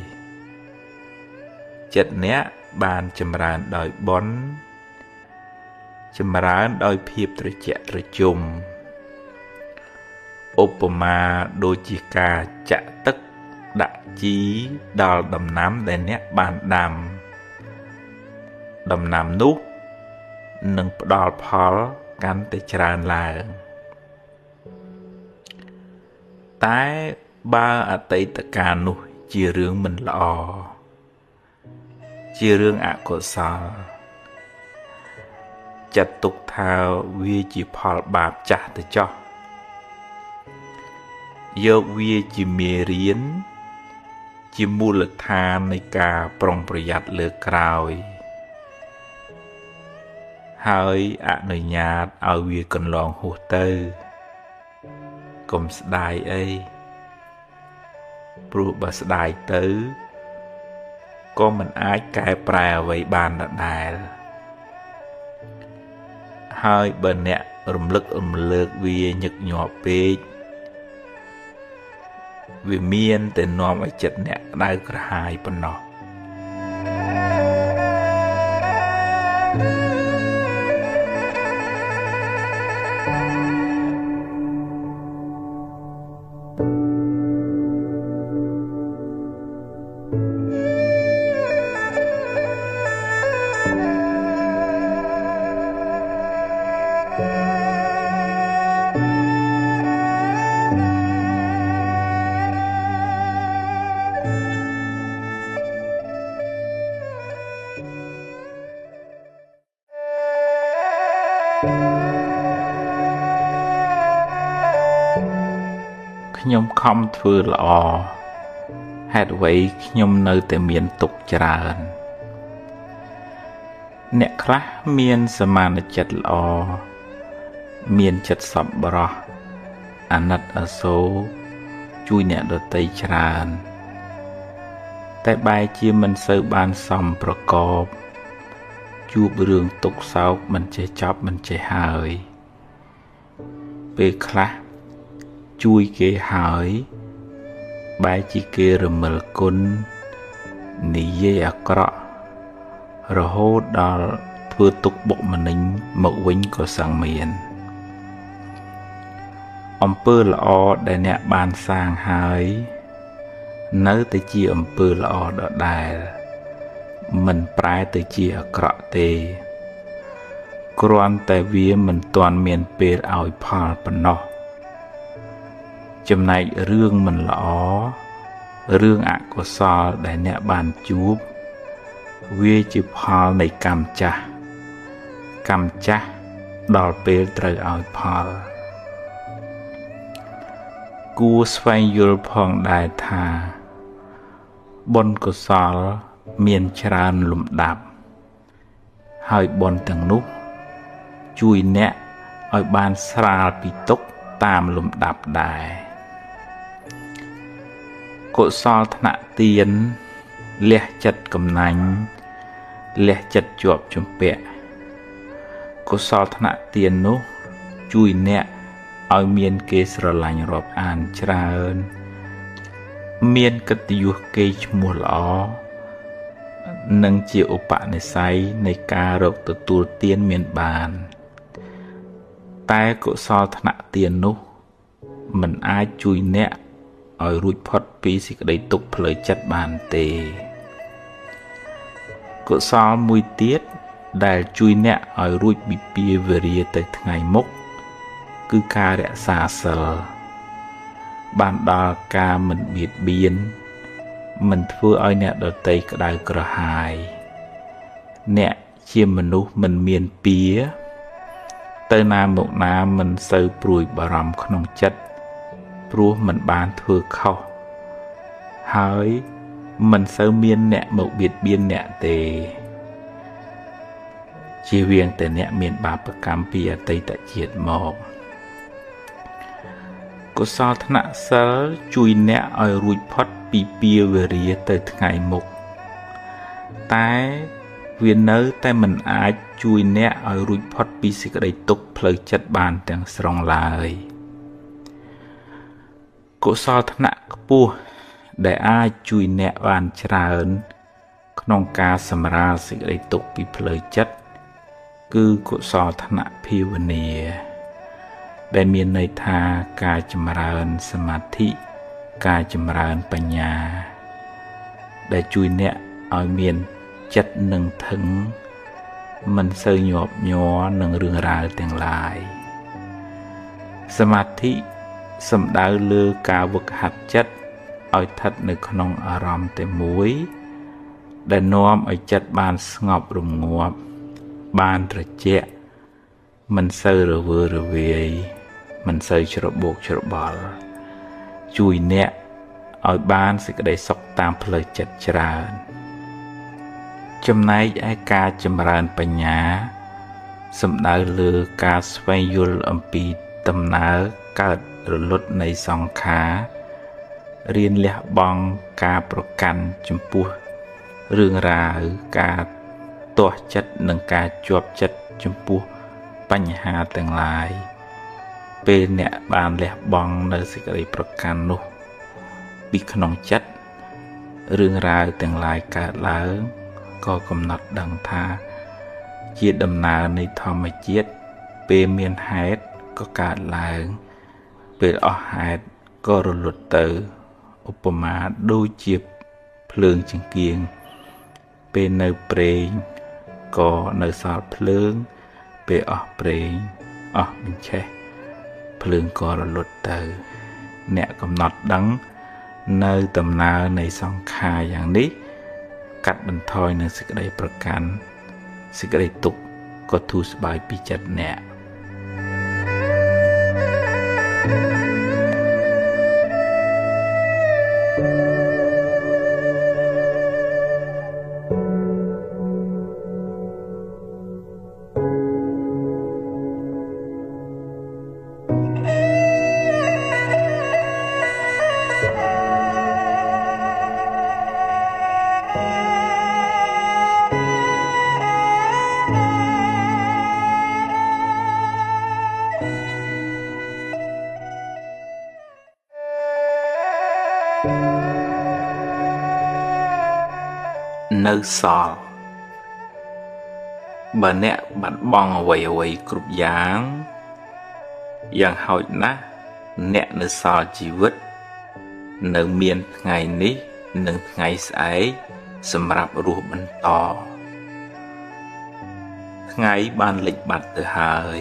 ចិត្តអ្នកបានចម្រើនដោយបុណ្យចម្រើនដោយភាពត្រជាក់ត្រជុំឧបមាដូចជាការចាក់ទឹកដាក់ជីដល់ដំណាំដែលអ្នកបានដាំដំណាំនោះនឹងផ្ដល់ផលកាន់តែច្រើនឡើងតែបើអតីតកាលនោះជារឿងមិនល្អជារឿងអកុសលចាត់ទុកថាវាជាផលបាបចាស់ទៅចោះយកវាជាមេរៀនជាមូលដ្ឋាននៃការប្រុងប្រយ័ត្នលើក្រោយហើយអនុញ្ញាតឲ្យវាកន្លងហួសទៅកុំស្ដាយអីព្រោះបើស្ដាយទៅក៏មិនអាចកែប្រែអ្វីបានដដែលហើយបើអ្នក រំលឹករំលើកវាញឹកញាប់ពេកវាមានតែនាំឲ្យចិត្តអ្នកក្តៅក្រហាយប៉ុណ្ណោះខ្ញុំខំធ្វើល្អហេតុអ្វីខ្ញុំនៅតែមានទុក្ខច្រើនអ្នកខ្លះមានសមានចិត្តល្អមានចិត្តសប្បុរសអាណិតអាសូរជួយអ្នកដទៃច្រើនតែបែរជាមិនសូវបានសមប្រកបជួបរឿងទុក្ខសោកមិនចេះចប់មិនចេះហើយពេលខ្លះជួយគេហើយបែរជាគេរមិលគុណនិយាយអាក្រក់រហូតដល់ធ្វើទុក្ខបុកម្នេញមកវិញក៏សឹងមានអំពើល្អដែលអ្នកបានសាងហើយនៅតែជាអំពើល្អដដែលមិនប្រែទៅជាអាក្រក់ទេគ្រាន់តែវាមិនទាន់មានពេលឲ្យផលប៉ុណ្ណោះចំណែករឿងមិនល្អរឿងអកុសលដែលអ្នកបានជួបវាជាផលនៃកម្មចាស់កម្មចាស់ដល់ពេលត្រូវឲ្យផលគួរស្វែងយល់ផងដែរថាបុណ្យកុសលមានច្រើនលំដាប់ហើយបុណ្យទាំងនោះជួយអ្នកឲ្យបានស្រាលពីទុក្ខតាមលំដាប់ដែរកុសលថ្នាក់ទានលះចិត្តកំណាញ់លះចិត្តជាប់ជំពាក់កុសលថ្នាក់ទាននោះជួយអ្នកឲ្យមានគេស្រឡាញ់រាប់អានច្រើនមានកិត្តិយសគេឈ្មោះល្អនិងជាឧបនិស្ស័យនៃការរកទទួលទានមានបានតែកុសលថ្នាក់ទាននោះមិនអាចជួយអ្នកឲ្យរួចផុតពីសេចក្តីទុក្ខផ្លូវចិត្តបានទេកុសលមួយទៀតដែលជួយអ្នកឲ្យរួចពីពាវរាទៅថ្ងៃមុខគឺការរក្សាសីលបានដល់ការមិនបៀតបៀនមិនធ្វើឲ្យអ្នកដទៃក្តៅក្រហាយអ្នកជាមនុស្សមិនមានពៀទៅណាមកណាមិនសូវព្រួយបារម្ភក្នុងចិត្តព្រោះមិនបានធ្វើខុសហើយមិនសូវមានអ្នកមកបៀតបៀនអ្នកទេជៀសវាងតែអ្នកមានបាបកម្មពីអតីតជាតិមកកុសលថ្នាក់សិលជួយអ្នកឲ្យរួចផុតពីពាវរាទៅថ្ងៃមុខតែវានៅតែមិនអាចជួយអ្នកឲ្យរួចផុតពីសេចក្តីទុក្ខផ្លូវចិត្តបានទាំងស្រុងឡើយកុសលថ្នាក់ខ្ពស់ដែលអាចជួយអ្នកបានច្រើនក្នុងការសម្រាលសេចក្តីទុក្ខពីផ្លូវចិត្តគឺកុសលថ្នាក់ភាវនាដែលមានន័យថាការចម្រើនសមាធិការចម្រើនបញ្ញាដែលជួយអ្នកឲ្យមានចិត្តនឹងធឹងមិនសូវញាប់ញ័រនឹងរឿងរ៉ាវទាំងឡាយសមាធិសំដៅលើការវឹកហាត់ចិត្តឲ្យស្ថិតនៅក្នុងអារម្មណ៍តែមួយដែលនាំឲ្យចិត្តបានស្ងប់រងាប់បានត្រជាក់មិនសូវរវើរវាយមិនសូវច្របូកច្របល់ជួយអ្នកឲ្យបានសេចក្តីសុខតាមផ្លូវចិត្តច្រើនចំណែកឯការចម្រើនបញ្ញាសំដៅលើការស្វែងយល់អំពីដំណើរកើតរលត់នៃសង្ខាររៀនលះបង់ការប្រកាន់ចំពោះរឿងរ៉ាវការទាស់ចិត្តនិងការជាប់ចិត្តចំពោះ បញ្ហាទាំងឡាយពេលអ្នកបានលះបង់នៅសេចក្តីប្រកាន់នោះពីក្នុងចិត្តរឿងរ៉ាវទាំងឡាយកើតឡើងក៏កំណត់ដឹងថាជាដំណើរនៃធម្មជាតិពេលមានហេតុក៏កើតឡើងពេលអស់ហេតុក៏រលត់ទៅឧបមាដូចជាភ្លើងចង្គៀងពេលនៅប្រេងក៏នៅសល់ភ្លើងពេលអស់ប្រេងអស់បញ្ឆេះភ្លើងក៏រលត់ទៅអ្នកកំណត់ដឹងនៅដំណើរនៃសង្ខារយ៉ាងនេះកាត់បន្ថយនៅសេចក្តីប្រកាន់សេចក្តីទុក្ខក៏ធូរស្បើយពីចិត្តអ្នកនៅសល់បើអ្នកបាត់បង់អ្វីៗគ្រប់យ៉ាងយ៉ាងហោចណាស់អ្នកនៅសល់ជីវិតនៅមានថ្ងៃនេះនិងថ្ងៃស្អែកសម្រាប់រស់បន្តថ្ងៃបានលិចបាត់ទៅហើយ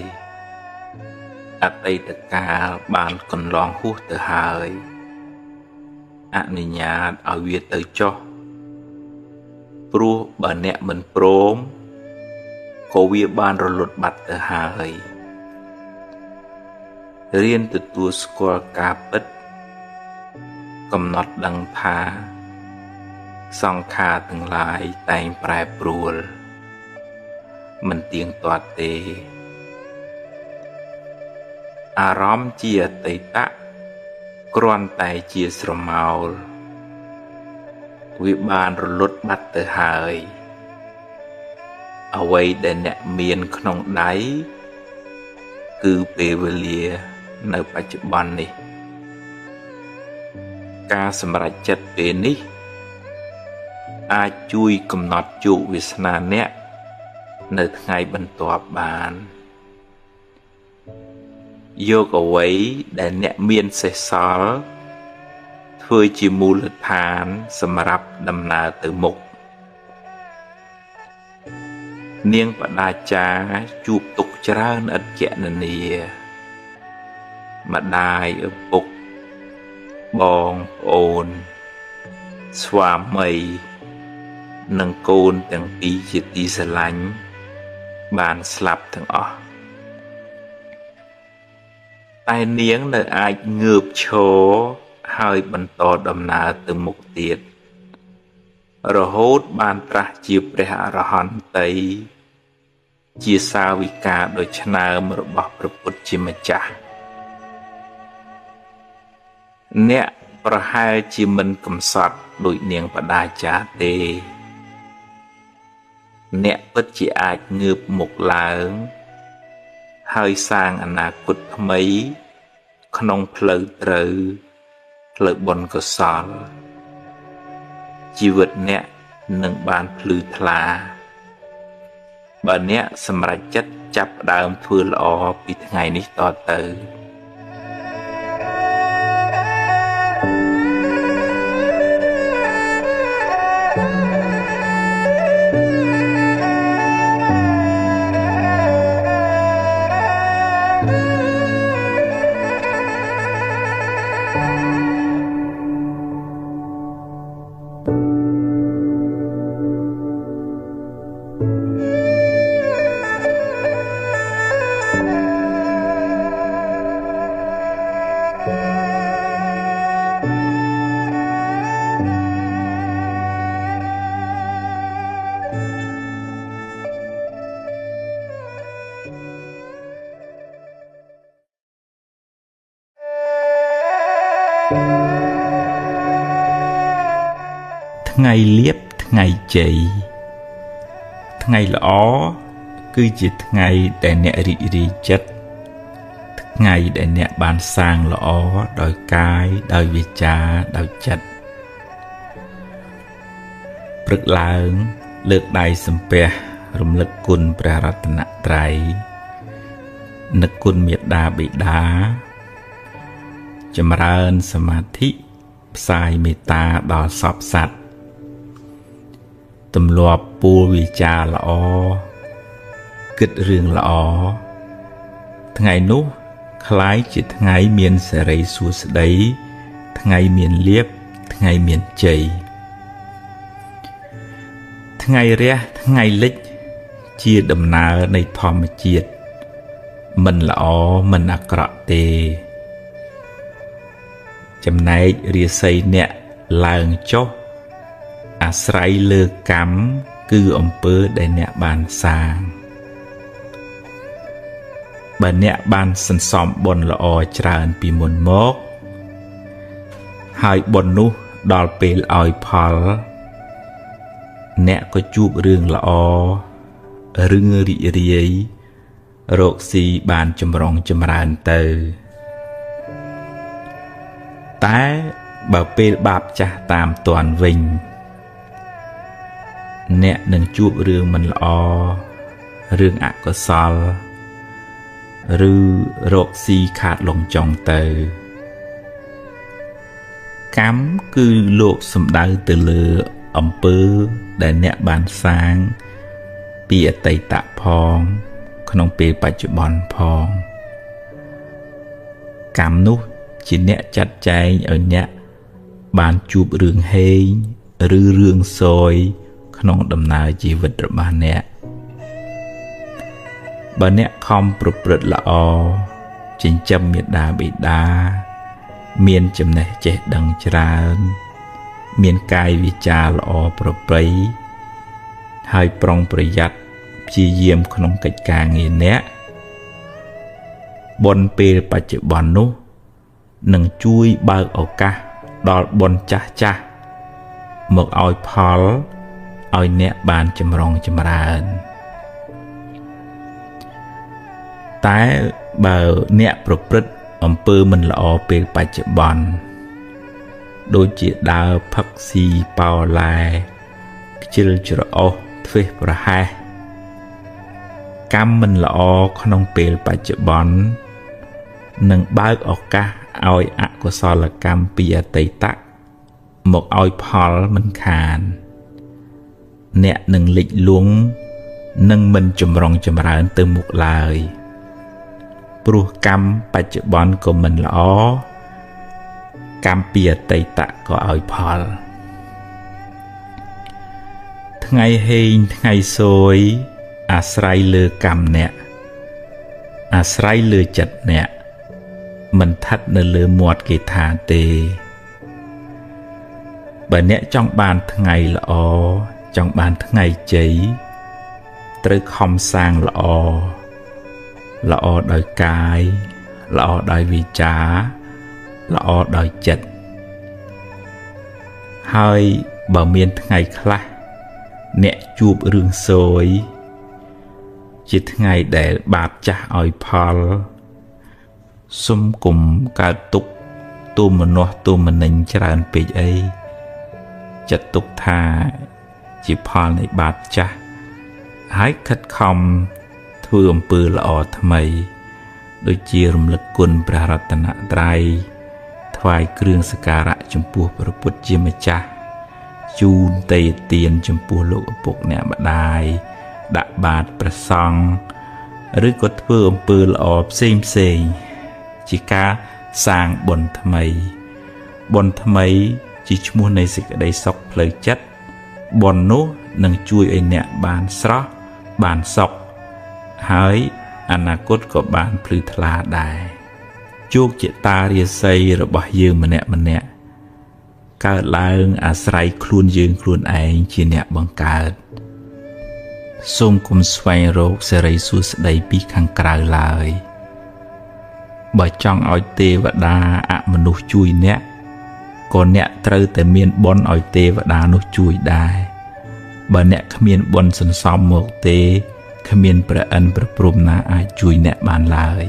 អតីតកាលបានកន្លងហួសទៅហើយអនុញ្ញាតឲ្យវាទៅចុះព្រោះបើអ្នកមិនព្រមក៏វាបានរលត់បាត់ទៅហើយរៀនទទួលស្គាល់ការពិតកំណត់ដឹងថាសង្ខារទាំងឡាយតែងប្រែប្រួលមិនទៀងទាត់ទេអារម្មណ៍ជាអតីតគ្រាន់តែជាស្រមោលវាបានរលត់បាត់ទៅហើយអ្វីដែលអ្នកមានក្នុងដៃគឺពេលវេលានៅបច្ចុប្បន្ននេះការសម្រេចចិត្តពេលនេះអាចជួយកំណត់ជោគវាសនាអ្នកនៅថ្ងៃបន្ទាប់បានយកអ្វីដែលអ្នកមានសេសសល់ធ្វើជាមូលដ្ឋានសម្រាប់ដំណើរទៅមុខនាងបដាចាជួបទុក្ខច្រើនឥតគណនាម្ដាយឪពុកបងប្អូនស្វាមីនិងកូនទាំងពីរជាទីស្រឡាញ់បានស្លាប់ទាំងអស់តែនាងនៅអាចងើបឈរហើយបន្តដំណើរទៅមុខទៀតរហូតបានត្រាស់ជាព្រះអរហន្តីជាសាវិកាដ៏ឆ្នើមរបស់ព្រះពុទ្ធជាម្ចាស់អ្នកប្រហែលជាមិនកំសត់ដូចនាងបដាចាទេអ្នកពិតជាអាចងើបមុខឡើងហើយសាងអនាគតថ្មីក្នុងផ្លូវត្រូវផ្លូវបុណ្យកុសលជីវិតអ្នកនឹងបានភ្លឺថ្លាបើអ្នកសម្រេចចិត្តចាប់ផ្ដើមធ្វើល្អពីថ្ងៃនេះតទៅ ថ្ងៃលៀបថ្ងៃជ័យថ្ងៃល្អ គឺជាថ្ងៃដែលអ្នករីករាយចិត្តថ្ងៃដែលអ្នកបានសាងល្អដោយកាយដោយវាចាដោយចិត្តព្រឹកឡើងលើកដៃសំពះរំលឹកគុណព្រះរតនត្រ័យនឹកគុណមេត្តាបិតាចម្រើនសមាធិផ្សាយមេត្តាដល់សព្វសត្វទម្លាប់ពូលវាចាល្អគិតរឿងល្អថ្ងៃនោះក្លាយជាថ្ងៃមានសិរីសួស្តីថ្ងៃមានលាភថ្ងៃមានជ័យថ្ងៃរះថ្ងៃលិចជាដំណើរនៃធម្មជាតិមិនល្អមិនអាក្រក់ទេចំណែករាសីអ្នកឡើងចុះអាស្រ័យលើកម្មគឺអំពើដែលអ្នកបានសាងបើអ្នកបានសន្សំបុណ្យល្អច្រើនពីមុនមកហើយបុណ្យនោះដល់ពេលឲ្យផលអ្នកក៏ជួបរឿងល្អរឿងរីករាយរកស៊ីបានចម្រុងចម្រើនទៅតែបើពេលបាបចាស់តាមទាន់វិញអ្នកនឹងជួបរឿងមិនល្អរឿងអកុសលឬរកស៊ីខាតលងចុងទៅកម្មគឺលោកសំដៅទៅលើអំពើដែលអ្នកបានសាងពីអតីតផងក្នុងពេលបច្ចុប្បន្នផងកម្មនោះជាអ្នកចាត់ចែងឲ្យអ្នកបានជួបរឿងហេងឬរឿងសយក្នុងដំណើរជីវិតរបស់អ្នកបើអ្នកខំប្រព្រឹត្តល្អចិញ្ចឹមមេដាបិតាមានចំណេះចេះដឹងច្រើនមានកាយវិចារល្អប្រពៃហើយប្រុងប្រយ័ត្នព្យាយាមក្នុងកិច្ចការងារអ្នកបុណ្យពេលបច្ចុប្បន្ននោះនឹងជួយបើកឱកាសដល់បុណ្យចាស់ចាស់មកឲ្យផលឲ្យអ្នកបានចម្រុងចម្រើនតែបើអ្នកប្រព្រឹត្តអំពើមិនល្អពេលបច្ចុប្បន្នដូចជាដើរផឹកស៊ីប៉ោឡែខ្ជិលច្រអូសធ្វេសប្រហែសកម្មមិនល្អក្នុងពេលបច្ចុប្បន្ននឹងបើកឱកាសឲ្យអកុសលកម្មពីអតីតមកឲ្យផលមិនខានអ្នកនឹងលិចលង់នឹងមិនចម្រុងចម្រើនទៅមុខឡើយព្រោះកម្មបច្ចុប្បន្នក៏មិនល្អកម្មពីអតីតក៏ឲ្យផលថ្ងៃហេងថ្ងៃសួយអាស្រ័យលើកម្មអ្នកអាស្រ័យលើចិត្តអ្នកមិនស្ថិតនៅលើមាត់គេថាទេបើអ្នកចង់បានថ្ងៃល្អចង់បានថ្ងៃជ័យត្រូវខំសាងល្អល្អដោយកាយល្អដោយវាចាល្អដោយចិត្តហើយបើមានថ្ងៃខ្លះអ្នកជួបរឿងសួយជាថ្ងៃដែលបាបចាស់ឲ្យផលសុំគុំកើតទុក្ខទោមនស្សទោមនិញច្រើនពេកអីចាត់ទុកថាជាផលនៃបាបចាស់ហើយខិតខំធ្វើអំពើល្អថ្មីដូចជារំលឹកគុណព្រះរតនត្រ័យថ្វាយគ្រឿងសក្ការៈចំពោះព្រះពុទ្ធជាម្ចាស់ជូនទេយទានចំពោះលោកឪពុកអ្នកម្ដាយដាក់បាតព្រះសង្ឃឬក៏ធ្វើអំពើល្អផ្សេងផ្សេងជាការសាងបុណ្យថ្មីបុណ្យថ្មីជាឈ្មោះនៃសេចក្តីសុខផ្លូវចិត្តបុណ្យនោះនឹងជួយឲ្យអ្នកបានស្រស់បានសុខហើយអនាគតក៏បានភ្លឺថ្លាដែរជោគជតារាសីរបស់យើងម្នាក់ម្នាក់កើតឡើងអាស្រ័យខ្លួនយើងខ្លួនឯងជាអ្នកបង្កើតសូមគុំស្វែងរកសិរីសួស្តីពីខាងក្រៅឡើយបើចង់ឲ្យទេវតាអមនុស្សជួយអ្នកក៏អ្នកត្រូវតែមានបុណ្យឲ្យទេវតានោះជួយដែរបើអ្នកគ្មានបុណ្យសន្សំមកទេ គ្មានព្រះឥន្ទព្រះព្រហ្មណាអាចជួយអ្នកបានឡើយ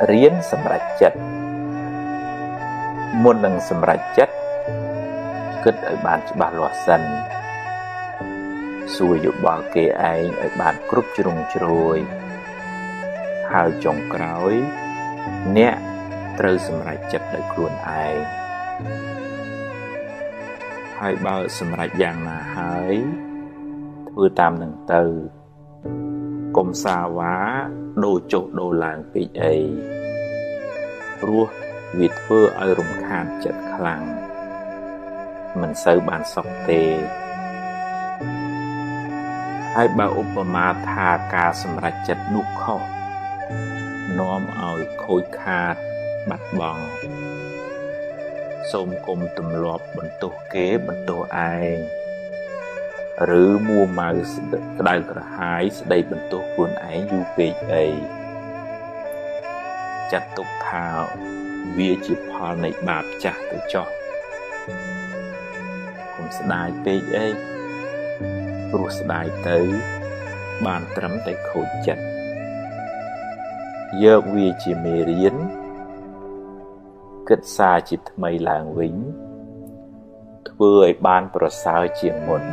រៀនសម្រេចចិត្តមុននឹងសម្រេចចិត្តគិតឲ្យបានច្បាស់លាស់សិនសួរយោបល់គេឯងឲ្យបានគ្រប់ជ្រុងជ្រោយហើយចុងក្រោយអ្នកត្រូវសម្រេចចិត្តដោយខ្លួនឯងហើយបើសម្រេចយ៉ាងណាហើយធ្វើតាមនឹងទៅកុំសាវ៉ាដូរចុះដូរឡើងពេកអីព្រោះវាធ្វើឲ្យរំខានចិត្តខ្លាំងមិនសូវបានសុខទេហើយបើឧបមាថាការសម្រេចចិត្តនោះខុសនាំឲ្យខូចខាតបាត់បង់សូមកុំទម្លាប់បន្ទោសគេបន្ទោសឯងឬមួម៉ៅក្តៅក្រហាយស្ដីបន្ទោសខ្លួនឯងយូរពេកអីចាត់ទុកថាវាជាផលនៃបាបចាស់ទៅចោះកុំស្ដាយពេកអីព្រោះស្ដាយទៅបានត្រឹមតែខូចចិត្តយកវាជាមេរៀនគិតសារជាថ្មីឡើងវិញធ្វើឲ្យបានប្រសើរជាងមុន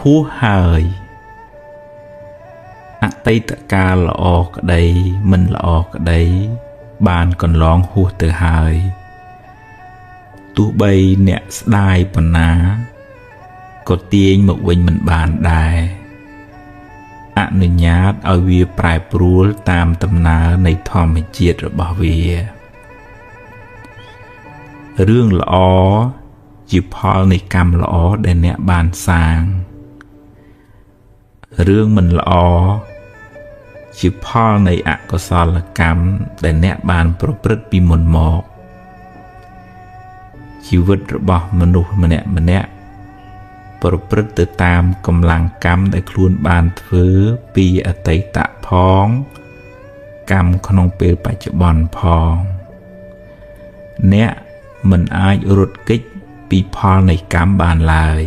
ហួសហើយអតីតកាលល្អក្តីមិនល្អក្តីបានកន្លងហួសទៅហើយទោះបីអ្នកស្ដាយប៉ុណ្ណាក៏ទាញមកវិញមិនបានដែរអនុញ្ញាតឲ្យវាប្រែប្រួលតាមដំណើរនៃធម្មជាតិរបស់វារឿងល្អជាផលនៃកម្មល្អដែលអ្នកបានសាងរឿងមិនល្អជាផលនៃអកុសលកម្មដែលអ្នកបានប្រព្រឹត្តពីមុនមកជីវិតរបស់មនុស្សម្នាក់ម្នាក់ប្រព្រឹត្តទៅតាមកម្លាំងកម្មដែលខ្លួនបានធ្វើពីអតីតផងកម្មក្នុងពេលបច្ចុប្បន្នផងអ្នកមិនអាចរត់គេចពីផលនៃកម្មបានឡើយ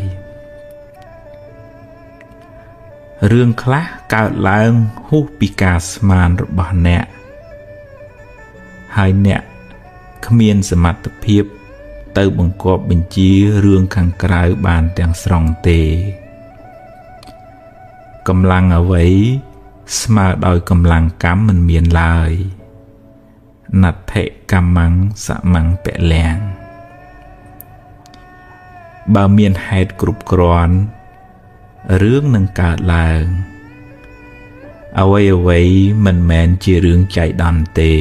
រឿងខ្លះកើតឡើងហួសពីការស្មានរបស់អ្នកហើយអ្នកគ្មានសមត្ថភាពទៅបង្គាប់បញ្ជារឿងខាងក្រៅបានទាំងស្រុងទេកម្លាំងអ្វីស្មើដោយកម្លាំងកម្មមិនមានឡើយណដ្ឋិកម្មੰសមੰពលំបើមានហេតុគ្រប់គ្រាន់រឿងនឹងកើតឡើងអ្វីអ្វីមិនមែនជារឿងចៃដន្យទេ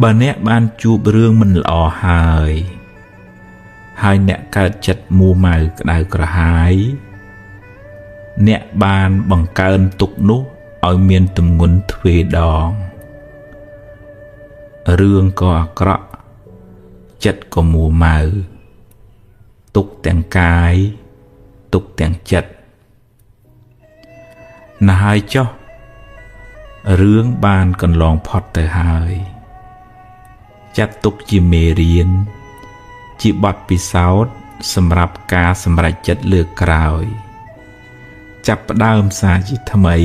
បើអ្នកបានជួបរឿងមិនល្អហើយហើយអ្នកកើតចិត្តមួម៉ៅក្តៅក្រហាយអ្នកបានបង្កើនទុក្ខនោះឲ្យមានទម្ងន់ទ្វេដងរឿងក៏អាក្រក់ចិត្តក៏មួម៉ៅទុក្ខទាំងកាយទុក្ខទាំងចិត្តណាស់ហើយចុះរឿងបានកន្លងផុតទៅហើយចាត់ទុកជាមេរៀនជាបទពិសោធន៍សម្រាប់ការសម្រេចចិត្តលើកក្រោយចាប់ផ្ដើមសារជាថ្មី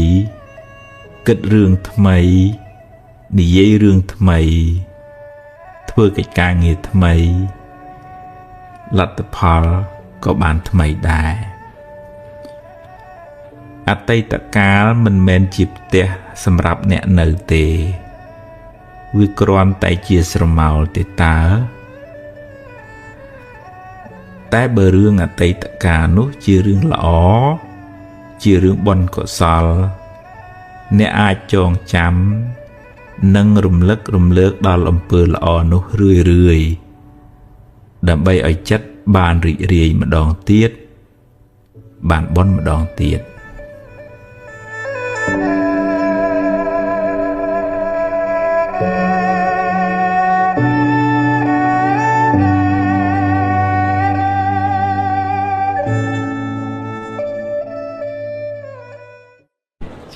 គិតរឿងថ្មីនិយាយរឿងថ្មីធ្វើកិច្ចការងារថ្មីលទ្ធផលក៏បានថ្មីដែរអតីតកាលមិនមែនជាផ្ទះសម្រាប់អ្នកនៅទេ វាគ្រាន់តែជាស្រមោលទេតើតែបើរឿងអតីតកាលនោះជារឿងល្អជារឿងបុណ្យកុសលអ្នកអាចចងចាំនិងរំលឹករំលើកដល់អំពើល្អនោះរឿយរឿយដើម្បីឲ្យចិត្តបានរីករាយម្ដងទៀតបានបុណ្យម្ដងទៀត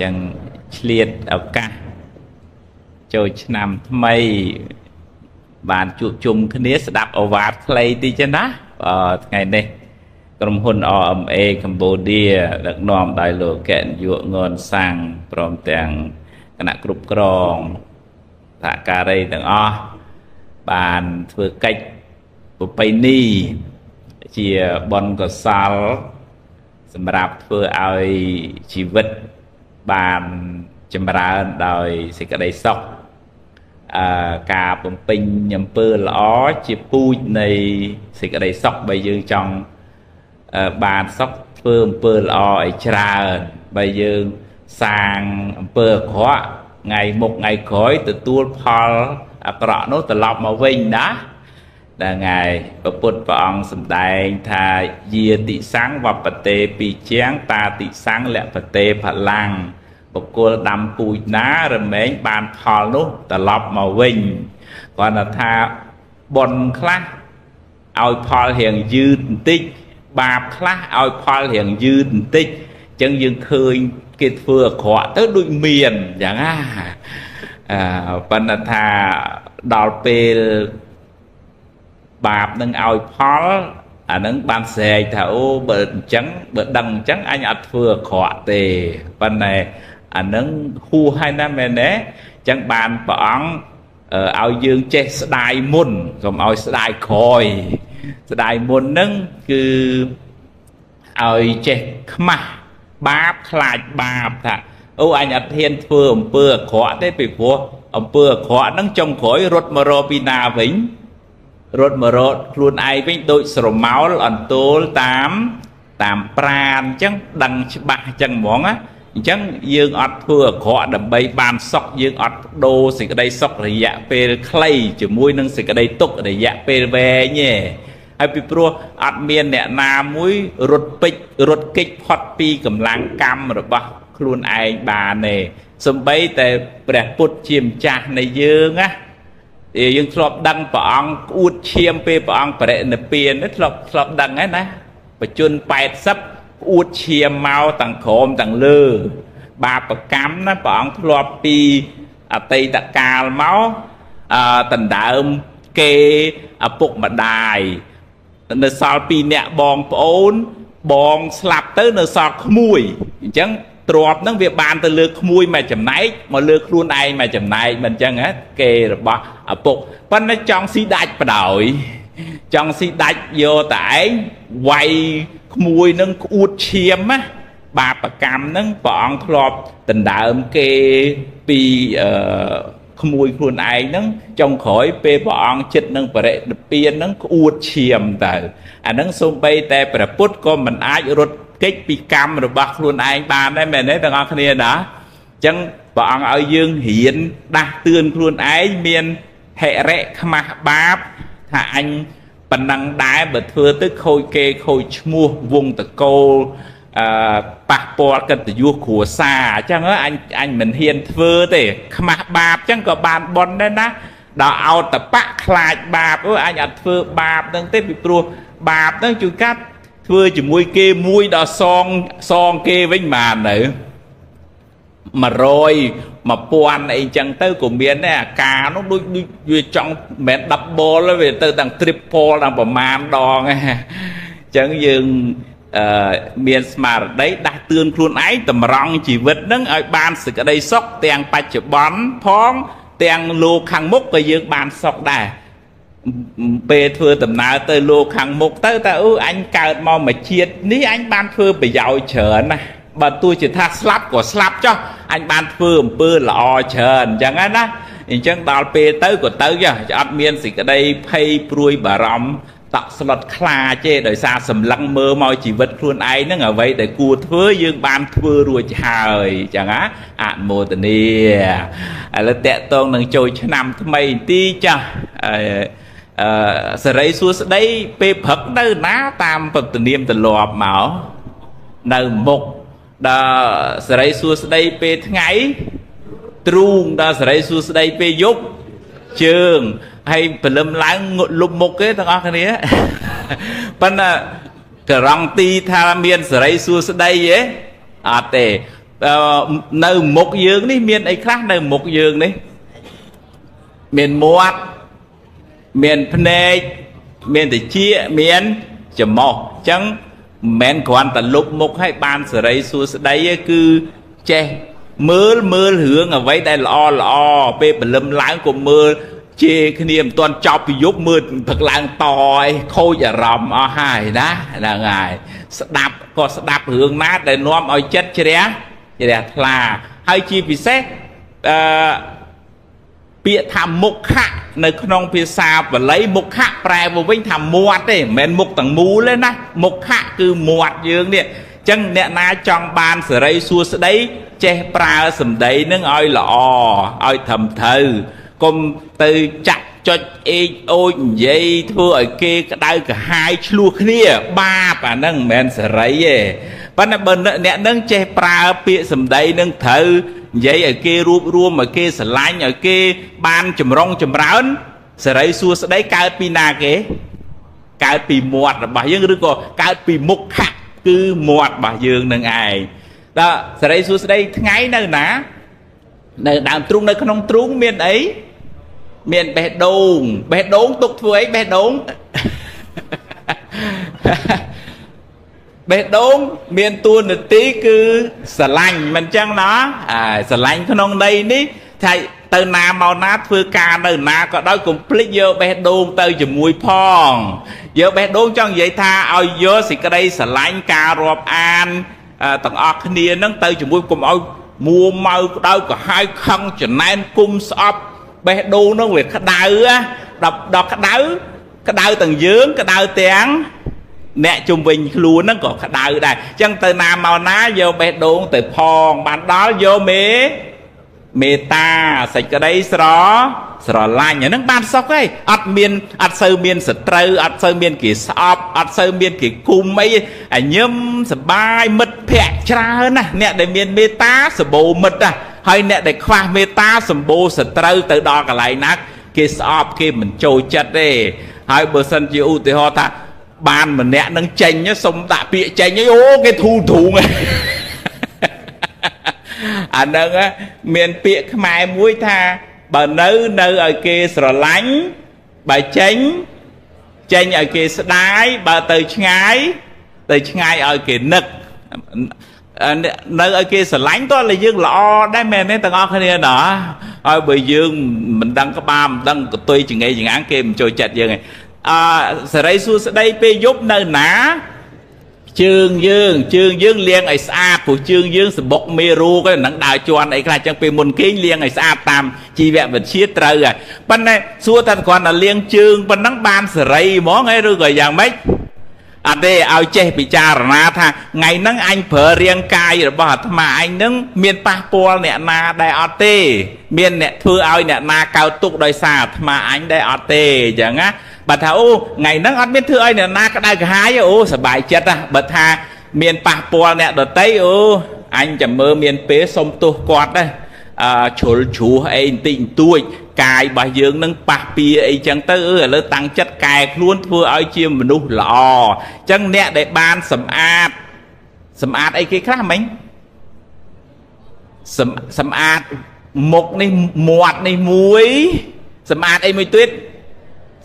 ចឹងឆ្លៀតឱកាសចូលឆ្នាំថ្មីបានជួបជុំគ្នាស្ដាប់ឱវាទខ្លីតិចណាថ្ងៃនេះក្រុមហ៊ុន RMA Cambodia ដឹកនាំដោយលោកកែនយុងនសាំងព្រមទាំងគណៈគ្រប់គ្រងសហការីទាំងអស់បានធ្វើកិច្ចប្រពៃណីជាបុណ្យកុសលសម្រាប់ធ្វើឲ្យជីវិតបានចម្រើនដោយសេចក្តីសុខការបំពេញអំពើល្អជាពូជនៃសេចក្តីសុខបើយើងចង់បានសុខធ្វើអំពើល្អឲ្យច្រើនបើយើងសាងអំពើអាក្រក់ថ្ងៃមុខថ្ងៃក្រោយទទួលផលអាក្រក់នោះត្រឡប់មកវិញណាដល់ថ្ងៃព្រះពុទ្ធព្រះអង្គសម្ដែងថាយាតិសង្វបតេពីជាងតាតិសង្លបតេផលាំងបុគ្គលដាំពូជណារមែងបានផលនោះត្រឡប់មកវិញគាត់ថាបុណ្យខ្លះឲ្យផលរៀងយឺតបន្តិចបាបខ្លះឲ្យផលរៀងយឺតបន្តិចអញ្ចឹងយើងឃើញគេធ្វើអាក្រក់ទៅដូចមានអញ្ចឹងណាប៉ុន្តែថាដល់ពេលបាបនឹងឲ្យផលអានឹងបានស្រែកថាអូបើអញ្ចឹងបើដឹងអញ្ចឹងអញអត់ធ្វើអាក្រក់ទេប៉ុន្តែអានឹងហួសហើយណាមែនទេអញ្ចឹងបានព្រះអង្គឲ្យយើងចេះស្ដាយមុនកុំឲ្យស្ដាយក្រោយស្ដាយមុនហ្នឹងគឺឲ្យចេះខ្មាស់បាបខ្លាចបាបថាអូអញអត់ហ៊ានធ្វើអំពើអាក្រក់ទេពីព្រោះអំពើអាក្រក់ហ្នឹងចុងក្រោយរត់មករកពីណាវិញរត់មករកខ្លួនឯងវិញដូចស្រមោលអន្ទោលតាមប្រានអញ្ចឹងដឹងច្បាស់អញ្ចឹងហ្មងណាអញ្ចឹងយើងអត់ធ្វើអាក្រក់ដើម្បីបានសុខយើងអត់បដូរសេចក្តីសុខរយៈពេលខ្លីជាមួយនឹងសេចក្តីទុក្ខរយៈពេលវែងទេហើយពីព្រោះអត់មានអ្នកណាមួយរត់ពេចរត់គេចផុតពីកម្លាំងកម្មរបស់ខ្លួនឯងបានទេសំបីតែព្រះពុទ្ធជាម្ចាស់នៃយើងណាយើងធ្លាប់ដឹងព្រះអង្គក្អួតឈាមពេលព្រះអង្គបរិនិព្វានធ្លាប់ដឹងហើយណាបជន80ក្អួតឈាមមកទាំងក្រោមទាំងលើបាបកម្មណាព្រះអង្គធ្លាប់ពីអតីតកាលមកដណ្ដើមគេឪពុកម្ដាយនៅសល់2នាក់បងប្អូនបងស្លាប់ទៅនៅសល់ក្មួយអញ្ចឹងទ្របហ្នឹងវាបានទៅលើក្មួយមួយចំណែកមកលើខ្លួនឯងមួយចំណែកមិនអញ្ចឹងហ៎គេរបស់ឪពុកប៉ុន្តែចង់ស៊ីដាច់បដ ாய் ចង់ស៊ីដាច់យកតែឯងវាយក្មួយនឹងក្អួតឈាមណាបាបកម្មហ្នឹងព្រះអង្គធ្លាប់ដណ្ដើមគេពីក្មួយខ្លួនឯងហ្នឹងចុងក្រោយពេលព្រះអង្គចិត្តនឹងបរិនិព្វានហ្នឹងក្អួតឈាមទៅអាហ្នឹងសូម្បីតែព្រះពុទ្ធក៏មិនអាចរត់គេចពីកម្មរបស់ខ្លួនឯងបានដែរមែនទេទាំងអស់គ្នាណាអញ្ចឹងព្រះអង្គឲ្យយើងរៀនដាស់តឿនខ្លួនឯងមានហិរិខ្មាស់បាបថាអញប៉ុណ្ណឹងដែរបើធ្វើទៅខូចគេខូចឈ្មោះវងតកូលប៉ះពាល់កិត្តិយសគ្រួសារអញ្ចឹងអញមិនហ៊ានធ្វើទេខ្មាស់បាបអញ្ចឹងក៏បានបុណ្យដែរណាដល់អោតបៈខ្លាចបាបអញអត់ធ្វើបាបហ្នឹងទេពីព្រោះបាបហ្នឹងជួនកាត់ធ្វើជាមួយគេមួយដល់សងគេវិញបានទៅ100 1000អីចឹងទៅក៏មានដែរអាការនោះដូចវាចង់មិនមែន double វាទៅទាំង triple ដល់ប្រមាណដងហ្នឹងអញ្ចឹងយើងមានស្មារតីដាស់តឿនខ្លួនឯងតម្រង់ជីវិតហ្នឹងឲ្យបានសេចក្តីសុខទាំងបច្ចុប្បន្នផងទាំងលោកខាងមុខក៏យើងបានសុខដែរពេលធ្វើដំណើរទៅលោកខាងមុខទៅតែអឺអញកើតមកមួយជាតិនេះអញបានធ្វើប្រយោជន៍ច្រើនណាស់បើទោះជាថាស្លាប់ក៏ស្លាប់ចុះអញបានធ្វើអំពើល្អច្រើនអញ្ចឹងណា អញ្ចឹងដល់ពេលទៅក៏ទៅចុះអត់មានសេចក្តីភ័យព្រួយបារម្ភតក់ស្លុតខ្លាចទេដោយសារសម្លឹងមើលមកជីវិតខ្លួនឯងហ្នឹងអ្វីដែលគួរធ្វើយើងបានធ្វើរួចហើយអញ្ចឹងណាអនុមោទនាឥឡូវតកតងនឹងចូលឆ្នាំថ្មីទីចាស់អឺសេរីសួស្តីពេលព្រឹកនៅណាតាមពធនាមទម្លាប់មកនៅមុខដល់សេរីសួស្តីពេលថ្ងៃទ្រូងដល់សេរីសួស្តីពេលយប់ជើងហើយព្រលឹមឡើងលុបមុខគេទាំងអស់គ្នាប៉ុន្តែការ៉ង់ទីថាមានសេរីសួស្តីទេអត់ទេនៅមុខយើងនេះមានអីខ្លះនៅមុខយើងនេះមានមាត់មានភ្នែកមានត្រចៀកមានច្រមុះអញ្ចឹងមិនមែនគ្រាន់តែលុបមុខឲ្យបានសេរីសួស្តីទេគឺចេះមើលរឿងអ្វីដែលល្អល្អពេលព្រលឹមឡើងក៏មើលជេរគ្នាមិនទាន់ចប់ពីយប់មើលព្រឹកឡើងតឲ្យខូចអារម្មណ៍អស់ហើយណាហ្នឹងហើយស្ដាប់ក៏ស្ដាប់រឿងណាដែលនាំឲ្យចិត្តជ្រះថ្លាហើយជាពិសេសអឺពាក្យថាមុខៈនៅក្នុងភាសាបាលីមុខៈប្រែមកវិញថាមាត់ទេមិនមែនមុខទាំងមូលទេណាមុខៈគឺមាត់យើងនេះអញ្ចឹងអ្នកណាចង់បានសេរីសួស្តីចេះប្រើសម្ដីនឹងឲ្យល្អឲ្យត្រឹមត្រូវកុំទៅចាក់ចុចអេកអូចនិយាយធ្វើឲ្យគេក្តៅក្រហាយឆ្លោះគ្នាបាបអាហ្នឹងមិនមែនសេរីទេប៉ុន្តែបើអ្នកនឹងចេះប្រើពាក្យសម្ដីនឹងត្រូវនិយាយឲ្យគេរួបរួមឲ្យគេស្រឡាញ់ឲ្យគេបានចម្រុងចម្រើនសេរីសួស្តីកើតពីណាគេកើតពីមាត់របស់យើងឬក៏កើតពីមុខៈគឺមាត់របស់យើងនឹងឯងដល់សេរីសួស្តីថ្ងៃនៅណានៅដើមទ្រូងនៅក្នុងទ្រូងមានអីមានបេះដូងបេះដូងទុកធ្វើអីបេះដូងបេះដូងមានតួនាទីគឺស្រឡាញ់មិនចឹងណាស្រឡាញ់ក្នុងន័យនេះថាទៅណាមកណាធ្វើការនៅណាក៏ដោយកុំភ្លេចយកបេះដូងទៅជាមួយផងយកបេះដូងចង់និយាយថាឲ្យយកសេចក្តីស្រឡាញ់ការរាប់អានទាំងអស់គ្នានឹងទៅជាមួយកុំឲ្យមួម៉ៅក្តៅក្រហាយខឹងចំណែនគុំស្អប់បេះដូងនឹងវាក្តៅដល់ក្តៅក្តៅទាំងយើងក្តៅទាំងអ្នកជំវិញខ្លួនហ្នឹងក៏ក្តៅដែរអញ្ចឹងទៅណាមកណាយកបេះដូងទៅផងបានដល់យកមេត្តាសេចក្តីស្រឡាញ់អាហ្នឹងបានសុខហើយអត់មានអត់សូវមានសត្រូវអត់សូវមានគេស្អប់អត់សូវមានគេគុំអីអាញឹមសបាយមិត្តភ័ក្តិច្រើនណាស់អ្នកដែលមានមេត្តាសម្បូរមិត្តណាហើយអ្នកដែលខ្វះមេត្តាសម្បូរសត្រូវទៅដល់កន្លែងណាគេស្អប់គេមិនចូលចិត្តទេហើយបើសិនជាឧទាហរណ៍ថាបានម្នាក់នឹងចេញសុំដាក់ពាក្យចេញអូគេធូរធូងអាហ្នឹងមានពាក្យខ្មែរមួយថាបើនៅឲ្យគេស្រឡាញ់បើចេញចេញឲ្យគេស្ដាយបើទៅឆ្ងាយទៅឆ្ងាយឲ្យគេនឹកនៅឲ្យគេស្រឡាញ់តើយើងល្អដែរមែនទេទាំងអស់គ្នាណាហើយបើយើងមិនដឹងក្បាលមិនដឹងកតុយចង្អេចង្អាងគេមិនចូលចិត្តយើងឯងអសេរីសួស្តីពេលយប់នៅណាជើងយើងលាងឲ្យស្អាតព្រោះជើងយើងសម្បុកមេរោគហ្នឹងដើរជន់អីខ្លះចឹងពេលមុនគេងលាងឲ្យស្អាតតាមជីវវិទ្យាត្រូវហើយប៉ុន្តែសួរថាគ្រាន់តែលាងជើងប៉ុណ្ណឹងបានសេរីហ្មងឯឬក៏យ៉ាងម៉េចអត់ទេឲ្យចេះពិចារណាថាថ្ងៃហ្នឹងអញប្រើរាងកាយរបស់អាត្មាអញហ្នឹងមានប៉ះពាល់អ្នកណាដែរអត់ទេមានអ្នកធ្វើឲ្យអ្នកណាកោតទុកដោយសារអាត្មាអញដែរអត់ទេអញ្ចឹងណាបើថាអូថ្ងៃហ្នឹងអត់មានធ្វើឲ្យអ្នកណាក្តៅក្រហាយអូសប្បាយចិត្តណាបើថាមានប៉ះពាល់អ្នកដតីអូអញចាំមើលមានពេលសុំទោសគាត់ដែរជ្រុលជ្រោះអីបន្តិចបន្តួចកាយរបស់យើងនឹងប៉ះពៀអីចឹងទៅឥឡូវតាំងចិត្តកែខ្លួនធ្វើឲ្យជាមនុស្សល្អអញ្ចឹងអ្នកដែលបានសម្អាតសម្អាតអីគេខ្លះមិញសម្អាតមុខនេះមាត់នេះមួយសម្អាតអីមួយទៀត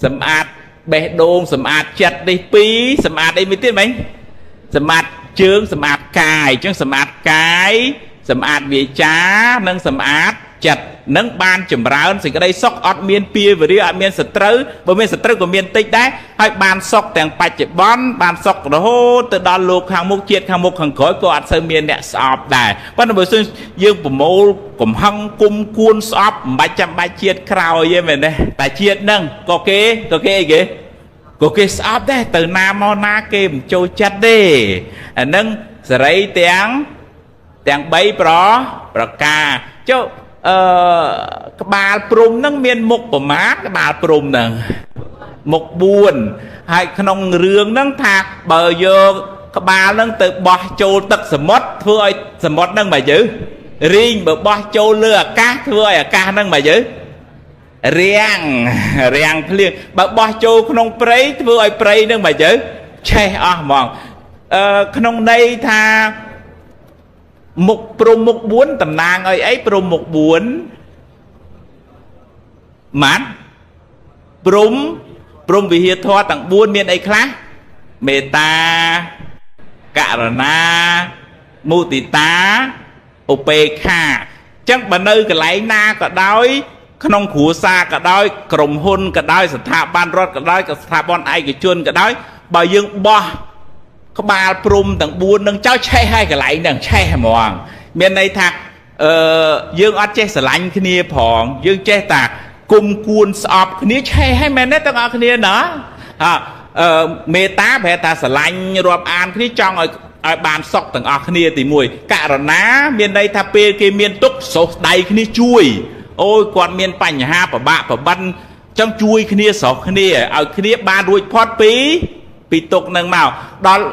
សម្អាតបេះដូងសម្អាតចិត្តនេះពីរសម្អាតអីមួយទៀតមិញសម្អាតជើងសម្អាតកាយអញ្ចឹងសម្អាតកាយសម្អាតវាចានិងសម្អាត ចិត្តនឹងបានចម្រើនសេចក្តីសុខអត់មានពៀវរាអត់មានសត្រូវបើមានសត្រូវក៏មានតិចដែរហើយបានសុខទាំងបច្ចុប្បន្នបានសុខរហូតទៅដល់លោកខាងមុខជាតិខាងមុខខាងក្រោយក៏អត់សូវមានអ្នកស្អប់ដែរប៉ុន្តែបើសិនយើងប្រមូលកំហឹងគុំគួនស្អប់មិនបាច់ចាំបាច់ជាតិក្រោយទេមែនទេតែជាតិហ្នឹងក៏គេអីគេក៏គេស្អប់ដែរទៅណាមកណាគេមិនចូលចិត្តទេអាហ្នឹងសេរីទាំង3ប្រការចុះក្បាលព្រំហ្នឹងមានមុខប្រមាណក្បាលព្រំហ្នឹងមុខ4ហើយក្នុងរឿងហ្នឹងថាបើយកក្បាលហ្នឹងទៅបោះចូលទឹកសមុទ្រធ្វើឲ្យសមុទ្រហ្នឹងមកយើរីងបើបោះចូលលើអាកាសធ្វើឲ្យអាកាសហ្នឹងមកយើរាំងភ្លៀងបើបោះចូលក្នុងព្រៃធ្វើឲ្យព្រៃហ្នឹងមកយើឆេះអស់ហ្មងក្នុងន័យថាមុខព្រំមុខ4តំណាងឲ្យអីព្រំមុខ4ម៉ាត់ព្រំវិហារធម៌ទាំង4មានអីខ្លះមេត្តាករុណាមុទិតាឧបេក្ខាអញ្ចឹងបើនៅកន្លែងណាក៏ដោយក្នុងគ្រួសារក៏ដោយក្រុមហ៊ុនក៏ដោយស្ថាប័នរដ្ឋក៏ដោយស្ថាប័នឯកជនក៏ដោយបើយើងបោះក្បាលព្រំទាំង4នឹងចោលឆេះហើយកន្លែងហ្នឹងឆេះហ្មងមានន័យថាយើងអត់ចេះស្រឡាញ់គ្នាផងយើងចេះតាគុំគួនស្អប់គ្នាឆេះហើយមែនទេទាំងអស់គ្នាណាមេត្តាប្រែថាស្រឡាញ់រាប់អានគ្នាចង់ឲ្យបានសុខទាំងអស់គ្នាទី1ករុណាមានន័យថាពេលគេមានទុក្ខសោះដៃគ្នាជួយអូយគាត់មានបញ្ហាប្របាក់ប្របិនចង់ជួយគ្នាស្រោះគ្នាឲ្យគ្នាបានរួចផុតពីទុក្ខនឹងមកដល់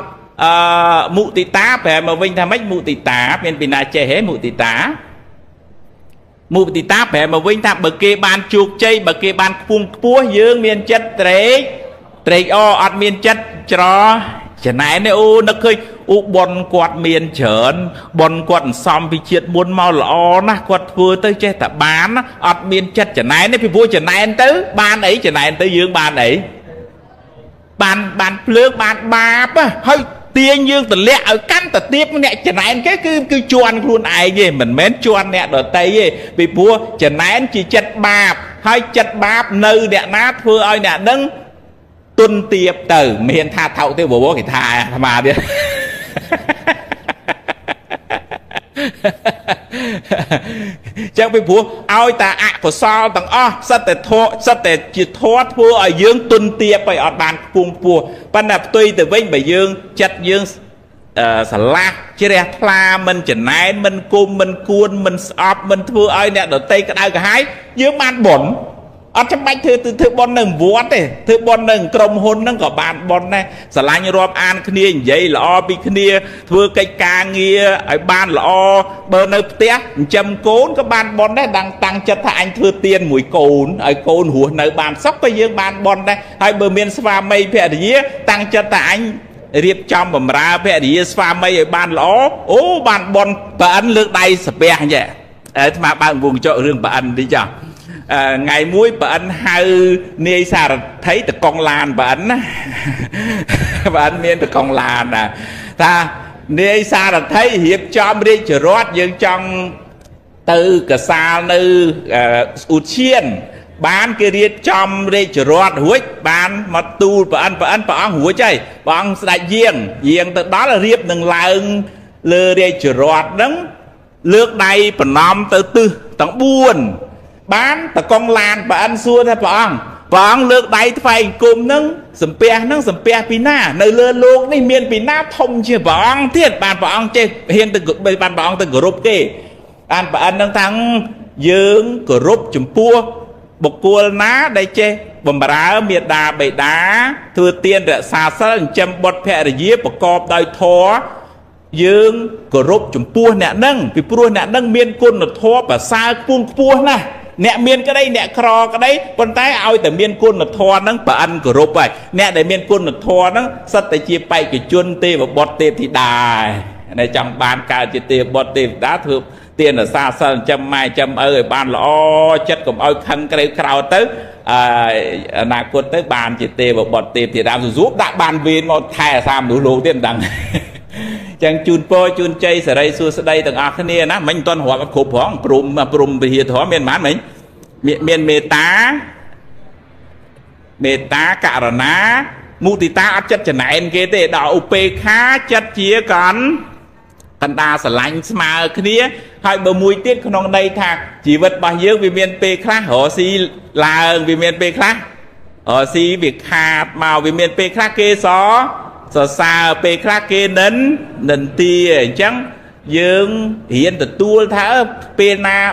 មុទិតាប្រែមកវិញថាម៉េចមុទិតាមានពីណាចេះហេមុទិតាមុទិតាប្រែមកវិញថាបើគេបានជោគជ័យបើគេបានខ្ពង់ខ្ពស់យើងមានចិត្តត្រេកអរអត់មានចិត្តច្រចំណែនទេអូនឹកឃើញអូប៉ុនគាត់មានច្រើនប៉ុនគាត់អន្សំពីជាតិមុនមកល្អណាស់គាត់ធ្វើទៅចេះតែបានអត់មានចិត្តចំណែនទេពីព្រោះចំណែនទៅបានអីចំណែនទៅយើងបានអីបានភ្លើងបានបាបហើយទាញយើងទម្លាក់ឲ្យកាន់តែទៀបអ្នកចំណែនគេគឺជន់ខ្លួនឯងទេមិនមែនជន់អ្នកដតីទេពីព្រោះចំណែនជាចិត្តបាបហើយចិត្តបាបនៅអ្នកណាធ្វើឲ្យអ្នកនឹងទុនទៀបទៅមានថាថោកទេបវរគេថាអាត្មាទៀតចឹងពីព្រោះឲ្យតែអកុសលទាំងអស់សិតតែធម៌សិតតែជាធម៌ធ្វើឲ្យយើងទុនទាបឲ្យអត់បានខ្ពង់ខ្ពស់ប៉ុន្តែផ្ទុយទៅវិញបើយើងចិត្តយើងស្រឡះជ្រះថ្លាមិនចំណែនមិនគុំមិនគួនមិនស្អប់មិនធ្វើឲ្យអ្នកដទៃក្តៅក្រហាយយើងបានបុណ្យអត់ចាំបាច់ធ្វើបុណ្យនៅវត្តទេធ្វើបុណ្យនៅក្រុមហ៊ុនហ្នឹងក៏បានបុណ្យដែរស្រឡាញ់រាប់អានគ្នានិយាយល្អពីគ្នាធ្វើកិច្ចការងារឲ្យបានល្អបើនៅផ្ទះចិញ្ចឹមកូនក៏បានបុណ្យដែរតាំងចិត្តថាអញធ្វើទានមួយកូនឲ្យកូនរស់នៅបានសុខក៏យើងបានបុណ្យដែរហើយបើមានស្វាមីភរិយាតាំងចិត្តថាអញរៀបចំបំរើភរិយាស្វាមីឲ្យបានល្អអូបានបុណ្យប្រអិនលើកដៃសាពះអញ្ចឹងអាត្មាបើកវងកញ្ចក់រឿងប្រអិនតិចចុះថ្ងៃមួយប្រអិនហៅនាយសារថីតកងឡានប្រអិនណាប្រអិនមានតកងឡានណាថានាយសារថីរៀបចំរាជរដ្ឋយើងចង់ទៅកសាលនៅឧទ្យានបានគេរៀបចំរាជរដ្ឋរួចបានមកទូលប្រអិនព្រះអង្គរួចហើយព្រះអង្គស្ដេចយាងទៅដល់រៀបនឹងឡើងលើរាជរដ្ឋហ្នឹងលើកដៃប្រណម្យទៅទិសទាំង4បានតកងឡានប្រអិនសួរថាព្រះអង្គលើកដៃថ្វាយអង្គមនឹងសំពះនឹងសំពះពីណានៅលើលោកនេះមានពីណាធំជាព្រះអង្គទៀតបានព្រះអង្គចេះហ៊ានទៅបានព្រះអង្គទៅគោរពគេបានប្រអិននឹងថាយើងគោរពចំពោះបុគ្គលណាដែលចេះបំរើមេដាបេដាធ្វើទានរក្សាសិលចិញ្ចឹមបុត្រភរិយាប្រកបដោយធម៌យើងគោរពចំពោះអ្នកនឹងពីព្រោះអ្នកនឹងមានគុណធម៌ប្រសើរខ្ពង់ខ្ពស់ណាស់អ្នកមានក្តីអ្នកក្រក្តីប៉ុន្តែឲ្យតែមានគុណធម៌ហ្នឹងប្រអិនគោរពហើយអ្នកដែលមានគុណធម៌ហ្នឹងសិតតែជាបេក្ខជនទេវបុត្រទេពធីតាដែលចង់បានកើតជាទេវបុត្រទេពធីតាធ្វើទានរក្សាសិលចិញ្ចឹមម៉ែចិញ្ចឹមឪឲ្យបានល្អចិត្តកុំឲ្យខឹងក្រេវក្រោធទៅអនាគតទៅបានជាទេវបុត្រទេពធីតាស៊ូដាក់បានវេនមកថែអាសាមនុស្សលោកទៀតមិនដឹង ចឹងជូនពរជូនជ័យសេរីសួស្តីទាំងអស់គ្នាណាមិញមិនទាន់រាប់គ្រប់ផងព្រំវិហារធម៌មានប៉ុន្មានមិញមានមេត្តាមេត្តាករណាមុទិតាអត់ចិត្តចំណែនគេទេដល់ឧបេក្ខាចិត្តជាកណ្ដាលស្រឡាញ់ស្មើគ្នាហើយបើមួយទៀតក្នុងន័យថាជីវិតរបស់យើងវាមានពេលខ្លះរកស៊ីឡើងវាមានពេលខ្លះរកស៊ីវាខាតមកវាមានពេលខ្លះគេសរសើរពេលខ្លះគេនិន្ទាអញ្ចឹងយើងរៀនទទួលថាពេលណារ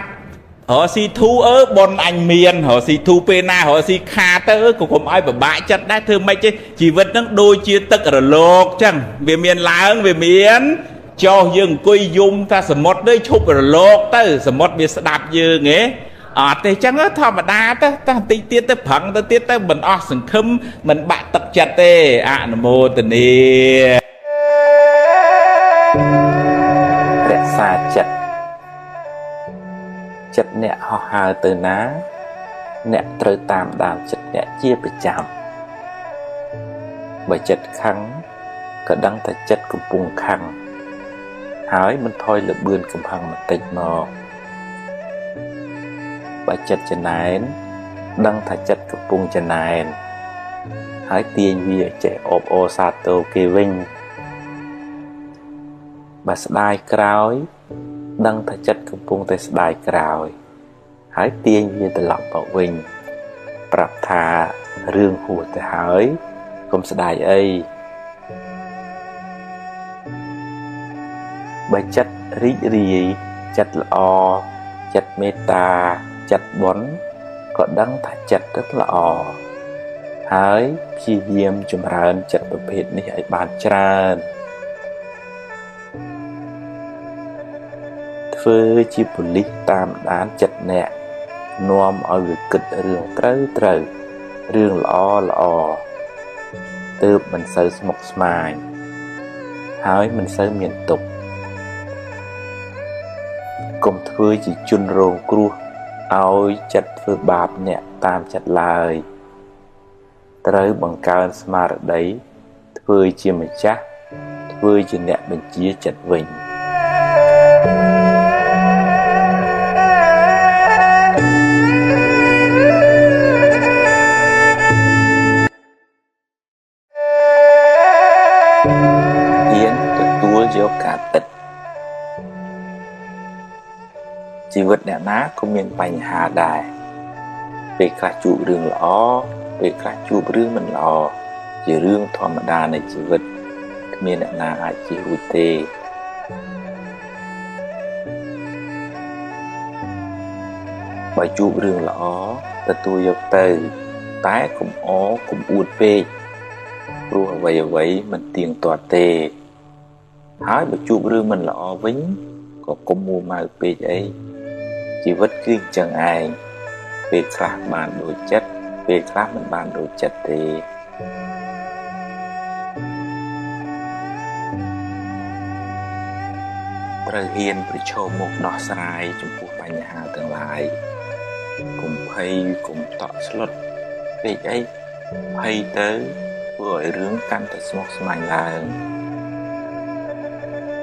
កស៊ីធូអើប៉ុនអញមានរកស៊ីធូពេលណារកស៊ីខាតទៅក៏កុំឲ្យពិបាកចិត្តដែរធ្វើម៉េចទេជីវិតហ្នឹងដូចជាទឹករលកចឹងវាមានឡើងវាមានចុះយើងអង្គុយយំថាសមុទ្រនេះឈប់រលកទៅសមុទ្រវាស្ដាប់យើងហ៎អត់ទេចឹងធម្មតាទៅតែបន្តិចទៀតទៅប្រឹងទៅទៀតទៅមិនអស់សង្ឃឹមមិនបាក់ទឹកចិត្តទេអនុមោទនារក្សាចិត្តចិត្តអ្នកហោះហើរទៅណាអ្នកត្រូវតាមដានចិត្តអ្នកជាប្រចាំបើចិត្តខឹងក៏ដឹងថាចិត្តកំពុងខឹងហើយមិនថយលបឿនកំហឹងបន្តិចមកបើចិត្តចំណែនដឹងថាចិត្តកំពុងចំណែនហើយទាញវាចេះអបអរសាទរគេវិញបើស្ដាយក្រោយដឹងថាចិត្តកំពុងតែស្ដាយក្រោយហើយទាញវាត្រឡប់មកវិញប្រាប់ថារឿងហួសទៅហើយកុំស្ដាយអីបើចិត្តរីករាយចិត្តល្អចិត្តមេត្តាចិត្តបុណ្យក៏ដឹងថាចិត្តទៅល្អហើយព្យាយាមចម្រើនចិត្តប្រភេទនេះឲ្យបានច្រើនធ្វើជាប៉ូលីសតាមដានចិត្តអ្នកនាំឲ្យវាគិតរឿងត្រូវត្រូវរឿងល្អល្អទើបមិនសូវស្មុគស្មាញហើយមិនសូវមានទុក្ខកុំធ្វើជាជនរងគ្រោះឲ្យចិត្តធ្វើបាបអ្នកតាមចិត្តឡើយត្រូវបង្កើនស្មារតីធ្វើជាម្ចាស់ធ្វើជាអ្នកបញ្ជាចិត្តវិញហ៊ានទទួលយកការពិតជីវិតអ្នកណាក៏មានបញ្ហាដែរពេលខ្លះជួបរឿងល្អពេលខ្លះជួបរឿងមិនល្អជារឿងធម្មតានៃជីវិតគ្មានអ្នកណាអាចជៀសរួចទេបើជួបរឿងល្អទទួលយកទៅតែកុំអកុំអួតពេកព្រោះអ្វីៗមិនទៀងទាត់ទេហើយបើជួបរឿងមិនល្អវិញក៏កុំមួម៉ៅពេកអីជីវិតគឺអញ្ចឹងឯងពេលខ្លះបានដូចចិត្តពេលខ្លះមិនបានដូចចិត្តទេត្រូវហ៊ានប្រឈមមុខដោះស្រាយចំពោះបញ្ហាទាំងឡាយកុំភ័យកុំតក់ស្លុតពេកអីភ័យទៅធ្វើឲ្យរឿងកាន់តែស្មុគស្មាញឡើង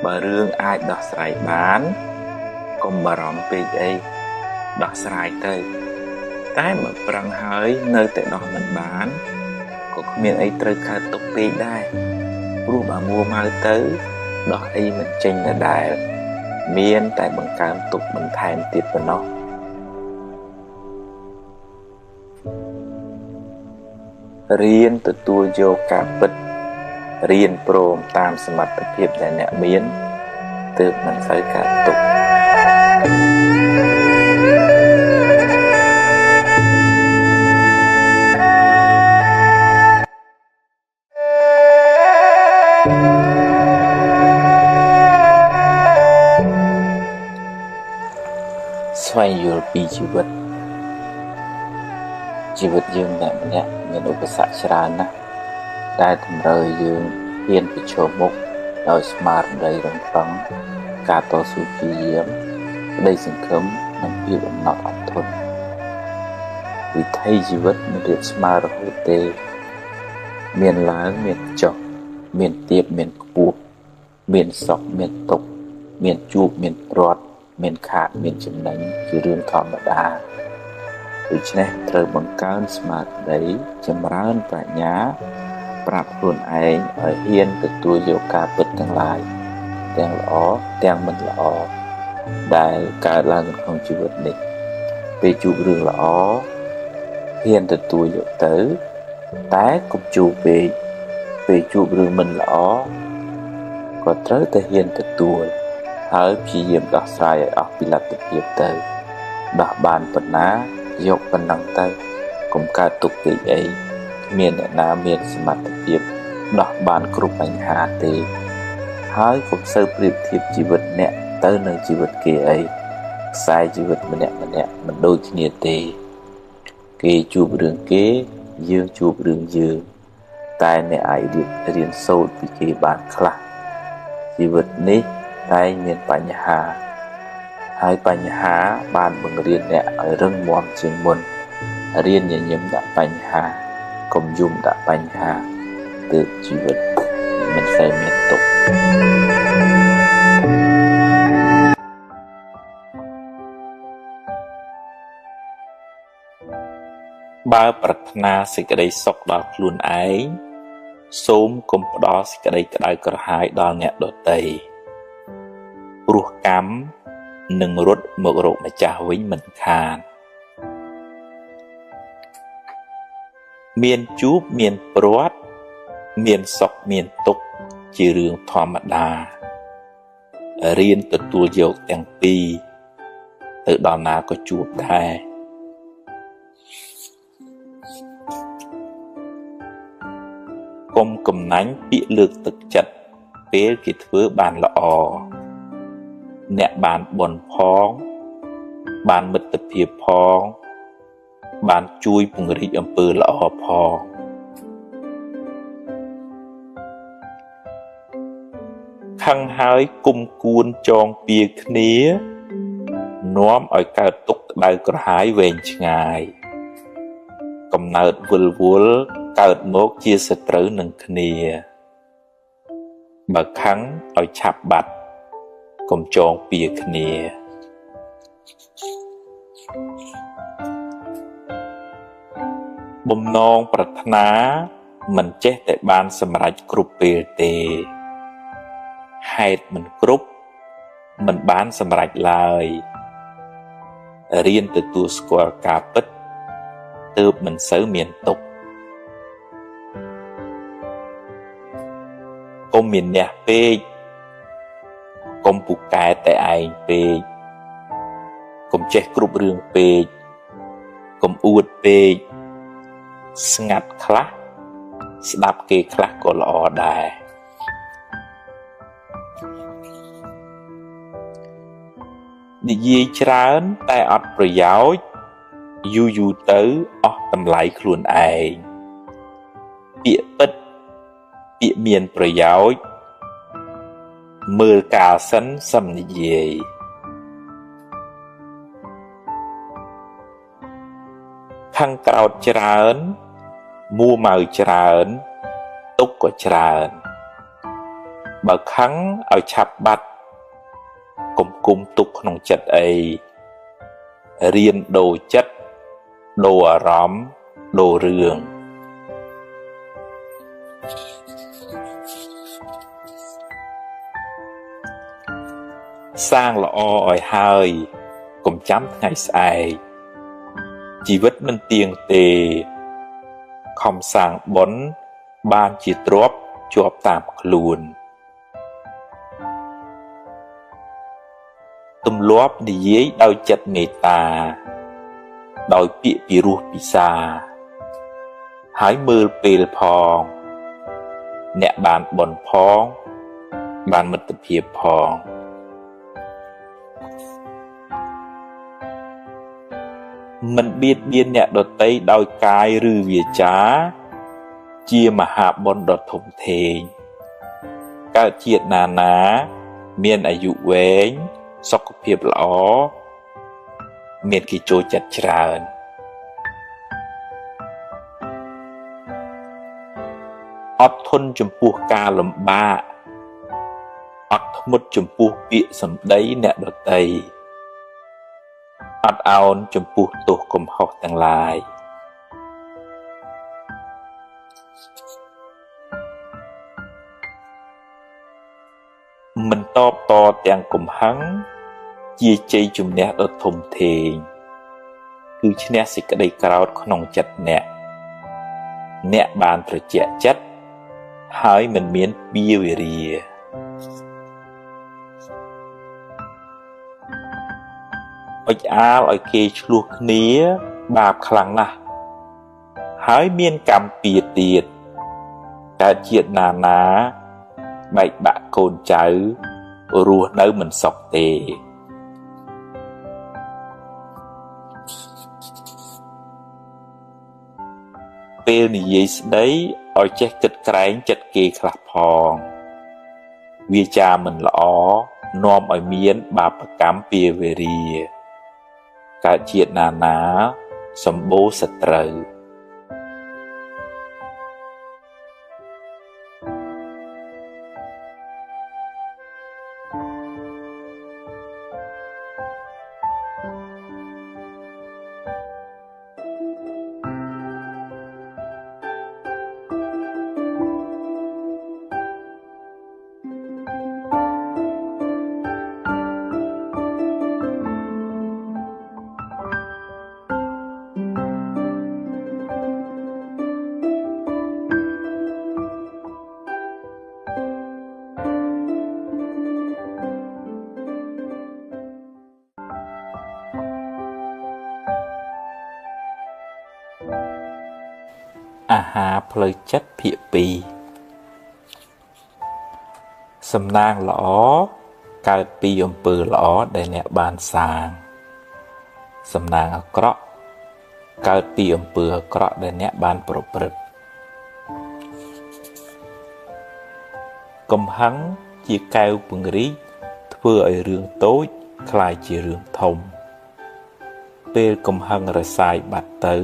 បើរឿងអាចដោះស្រាយបានកុំបារម្ភពេកអីដោះស្រាយទៅតែបើប្រឹងហើយនៅតែដោះមិនបានក៏គ្មានអីត្រូវកើតទុកពេកដែរព្រោះបើមួម៉ៅទៅដោះអីមិនចេញដដែលមានតែបង្កើនទុកបន្ថែមទៀតប៉ុណ្ណោះរៀនទទួលយកការពិតរៀនព្រមតាមសមត្ថភាពដែលអ្នកមានទើបមិនសូវកើតទុក្ខស្វែងយល់ពីជីវិតជីវិតយើងម្នាក់ម្នាក់មានឧបសគ្គច្រើនណាស់ដែលតម្រូវឲ្យយើងហ៊ានប្រឈមមុខដោយស្មារតីរឹងប៉ឹងការតស៊ូព្យាយាមក្តីសង្ឃឹមនិងភាពអំណត់អត់ធន់វិថីជីវិតមិនរាបស្មើរហូតទេមានឡើងមានចុះមានទាបមានខ្ពស់ មានសុខមានទុក្ខមានជួបមានព្រាត់មានខាតមានចំណេញជារឿងធម្មតាដូច្នេះត្រូវបង្កើនស្មារតីចម្រើនប្រាជ្ញាប្រាប់ខ្លួនឯងឲ្យហ៊ានទទួលយកការពិតទាំងឡាយទាំងល្អទាំងមិនល្អដែលកើតឡើងក្នុងជីវិតនេះពេលជួបរឿងល្អហ៊ានទទួលយកទៅតែកុំជួបពេកពេលជួបរឿងមិនល្អក៏ត្រូវតែហ៊ានទទួលហើយព្យាយាមដោះស្រាយឲ្យអស់ពីលទ្ធភាពទៅដោះបានប៉ុណ្ណាយកប៉ុណ្ណឹងទៅកុំកើតទុកពេកអីគ្មានអ្នកណាមានសមត្ថភាពដោះបានគ្រប់បញ្ហាទេហើយកុំសូវប្រៀបធៀបជីវិតអ្នកទៅនឹងជីវិតគេអីខ្សែជីវិតម្នាក់ៗមិនដូចគ្នាទេគេជួបរឿងគេយើងជួបរឿងយើងតែអ្នកអាចរៀនសូត្រពីគេបានខ្លះជីវិតនេះតែងមានបញ្ហាហើយបញ្ហាបានបង្រៀនអ្នកឲ្យរឹងមាំជាងមុនរៀនញញឹមដាក់បញ្ហាកុំយំដាក់បញ្ហាទើបជីវិតមិនសូវមានទុក្ខបើប្រាថ្នាសេចក្តីសុខដល់ខ្លួនឯងសូមកុំផ្ដល់សេចក្តីក្តៅក្រហាយដល់អ្នកដទៃព្រោះកម្មនឹងរត់មករកម្ចាស់វិញមិនខានមានជួបមានព្រាត់មានសុខមានទុក្ខជារឿងធម្មតារៀនទទួលយកទាំងពីរទៅដល់ណាក៏ជួបដែរកុំកំណាញ់ពាក្យលើកទឹកចិត្តពេលគេធ្វើបានល្អអ្នកបានបុណ្យផងបានមិត្តភាពផងបានជួយពង្រីកអំពើល្អផងខឹងហើយគុំគួនចងពៀគ្នានាំឲ្យកើតទុក្ខក្តៅក្រហាយវែងឆ្ងាយកំណើតវិលវល់កើតមកជាសត្រូវនឹងគ្នាបើខឹងឲ្យឆាប់បាត់កុំចងពៀគ្នាបំណងប្រាថ្នាមិនចេះតែបានសម្រេចគ្រប់ពេលទេហេតុមិនគ្រប់មិនបានសម្រេចឡើយរៀនទទួលស្គាល់ការពិតទើបមិនសូវមានទុក្ខកុំមានះពេកកុំពូកែតែឯងពេកកុំចេះគ្រប់រឿងពេកកុំអួតពេកស្ងាត់ខ្លះស្ដាប់គេខ្លះក៏ល្អដែរនិយាយច្រើនតែអត់ប្រយោជន៍យូរយូរទៅអស់តម្លៃខ្លួនឯងពាក្យពិតពាក្យមានប្រយោជន៍មើលកាលសិនសឹមនិយាយខឹងក្រោធច្រើនមួម៉ៅច្រើនទុក្ខក៏ច្រើនបើខឹងឲ្យឆាប់បាត់កុំគុំទុក្ខក្នុងចិត្តអីរៀនដូរចិត្តដូរអារម្មណ៍ដូររឿងសាងល្អឲ្យហើយកុំចាំថ្ងៃស្អែកជីវិតមិនទៀងទេខំសាងបុណ្យបានជាទ្រព្យជាប់តាមខ្លួនទម្លាប់និយាយដោយចិត្តមេត្តាដោយពាក្យពិរោះពិសាហើយមើលពេលផងអ្នកបានបុណ្យផងបានមិត្តភាពផងមិនបៀតបៀនអ្នកដទៃដោយកាយឬវាចាជាមហាបុណ្យដ៏ធំធេងកើតជាតិណាណាមានអាយុវែងសុខភាពល្អមានគេចូលចិត្តច្រើនអត់ធន់ចំពោះការលំបាក អត់ធ្មត់ចំពោះពាក្យសម្ដីអ្នកដទៃអត់ឱនចំពោះទោសកំហុសទាំងឡាយមិនតបតទាំងកំហឹងជាជ័យជំនះដ៏ធំធេងគឺឈ្នះសេចក្តីក្រោធក្នុងចិត្តអ្នកអ្នកបានត្រជាក់ចិត្តហើយមិនមានពៀវេរាអុចអាលឲ្យគេឆ្លោះគ្នាបាបខ្លាំងណាស់ហើយមានកម្មពៀទៀតកើតជាតិណាណាបែកបាក់កូនចៅរស់នៅមិនសុខទេពេលនិយាយស្ដីឲ្យចេះគិតក្រែងចិត្តគេខ្លះផងវាចាមិនល្អនាំឲ្យមានបាបកម្មពៀវេរាកើតជាតិណាណាសម្បូរសត្រូវអាហារផ្លូវចិត្តភាគ2សំណាងល្អកើតពីអំពើល្អដែលអ្នកបានសាងសំណាងអាក្រក់កើតពីអំពើអាក្រក់ដែលអ្នកបានប្រព្រឹត្តកំហឹងជាកែវពង្រីកធ្វើឲ្យរឿងតូចក្លាយជារឿងធំពេលកំហឹងរសាយបាត់ទៅ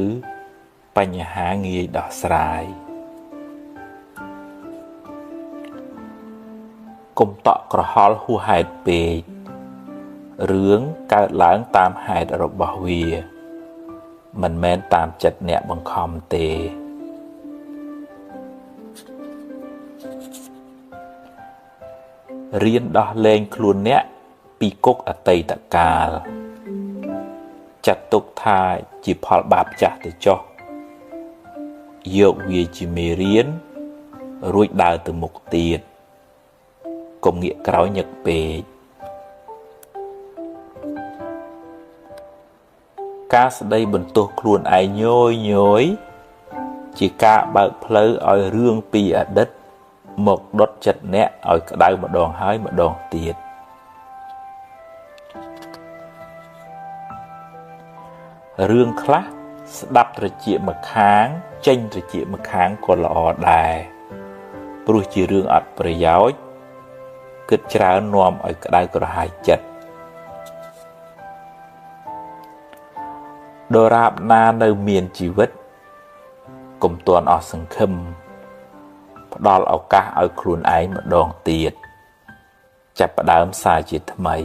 បញ្ហាងាយដោះស្រាយកុំតក់ក្រហល់ហួសហេតុពេករឿងកើតឡើងតាមហេតុរបស់វាមិនមែនតាមចិត្តអ្នកបង្ខំទេរៀនដោះលែងខ្លួនអ្នកពីគុកអតីតកាលចាត់ទុកថាជាផលបាបចាស់ទៅចុះយកវាជាមេរៀនរួចដើរទៅមុខទៀតកុំងាកក្រោយញឹកពេកការស្ដីបន្ទោសខ្លួនឯងញយញយជាការបើកផ្លូវឲ្យរឿងពីអតីតមកដុតចិត្តអ្នកឲ្យក្តៅម្ដងហើយម្ដងទៀតរឿងខ្លះស្ដាប់ត្រចៀកម្ខាងចេញត្រចៀកម្ខាងក៏ល្អដែរព្រោះជារឿងអត់ប្រយោជន៍គិតច្រើននាំឲ្យក្តៅក្រហាយចិត្តដរាបណានៅមានជីវិតកុំទាន់អស់សង្ឃឹមផ្ដល់ឱកាសឲ្យខ្លួនឯងម្ដងទៀតចាប់ផ្ដើមសារជាថ្មី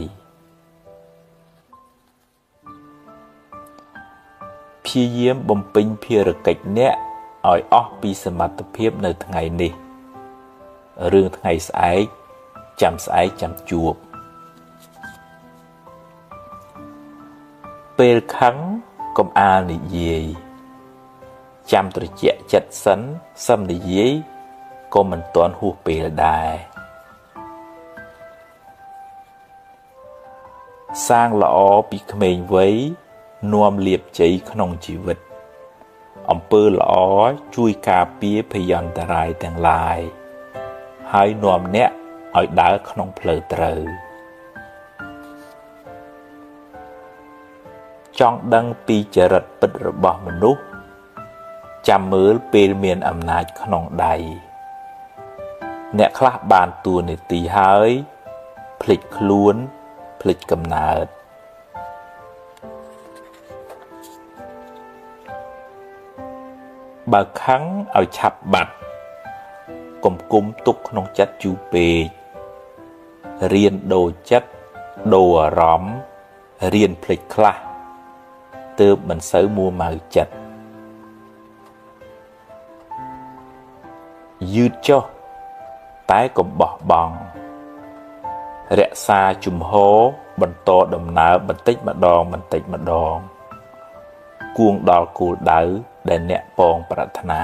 ព្យាយាមបំពេញភារកិច្ចអ្នកឲ្យអស់ពីសមត្ថភាពនៅថ្ងៃនេះរឿងថ្ងៃស្អែកចាំស្អែកចាំជួបពេលខឹងកុំអាលនិយាយចាំត្រជាក់ចិត្តសិនសឹមនិយាយក៏មិនទាន់ហួសពេលដែរសាងល្អពីក្មេងវ័យនាំលាភជ័យក្នុងជីវិតអំពើល្អជួយការពារភយន្តរាយទាំងឡាយហើយនាំអ្នកឲ្យដើរក្នុងផ្លូវត្រូវចង់ដឹងពីចរិតពិតរបស់មនុស្សចាំមើលពេលមានអំណាចក្នុងដៃអ្នកខ្លះបានតួនាទីហើយភ្លេចខ្លួនភ្លេចកំណើតបើខឹងឲ្យឆាប់បាត់កុំគុំទុកក្នុងចិត្តយូរពេក រៀនដូរចិត្តដូរអារម្មណ៍រៀនភ្លេចខ្លះទើបមិនសូវមួម៉ៅចិត្តយឺតចុះតែកុំបោះបង់រក្សាជំហរបន្តដំណើរបន្តិចម្ដងបន្តិចម្ដងគួងដល់គោលដៅដែលអ្នកពងប្រាថ្នា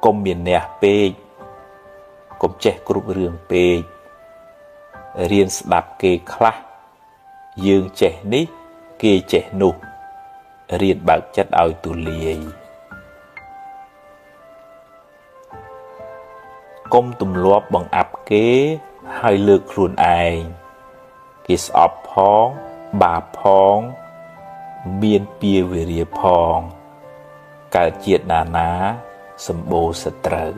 កុំមានះពេកកុំចេះគ្រប់រឿងពេករៀនស្ដាប់គេខ្លះយើងចេះនេះគេចេះនោះរៀនបើកចិត្តឲ្យទូលាយកុំទម្លាប់បង្អាប់គេហើយលើកខ្លួនឯងគេស្អប់ផងបាបផងមានពៀវេរាផងកើតជាតិណាណាសម្បូរសត្រូវ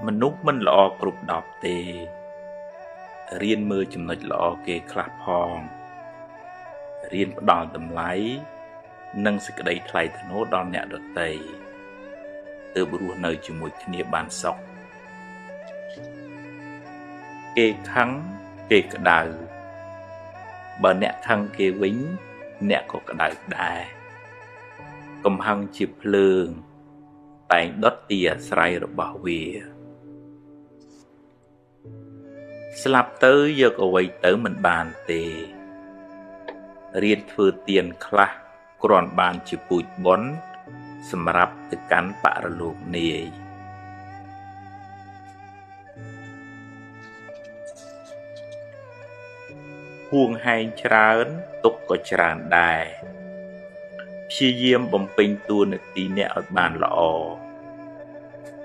មនុស្សមិនល្អគ្រប់10ទេរៀនមើលចំណុចល្អគេខ្លះផងរៀនផ្ដល់តម្លៃនិងសេចក្តីថ្លៃថ្នូរដល់អ្នកដទៃទើបរស់នៅជាមួយគ្នាបានសុខគេខឹងគេក្តៅបើអ្នកខឹងគេវិញអ្នកក៏ក្តៅដែរកំហឹងជាភ្លើងតែងដុតទីអាស្រ័យរបស់វាស្លាប់ទៅយកអ្វីទៅមិនបានទេរៀនធ្វើទានខ្លះគ្រាន់បានជាពូជបុណ្យសម្រាប់ទៅកាន់បរលោកនាយហួងហែងច្រើនទុកក៏ច្រើនដែរព្យាយាមបំពេញតួនាទីអ្នកឲ្យបានល្អ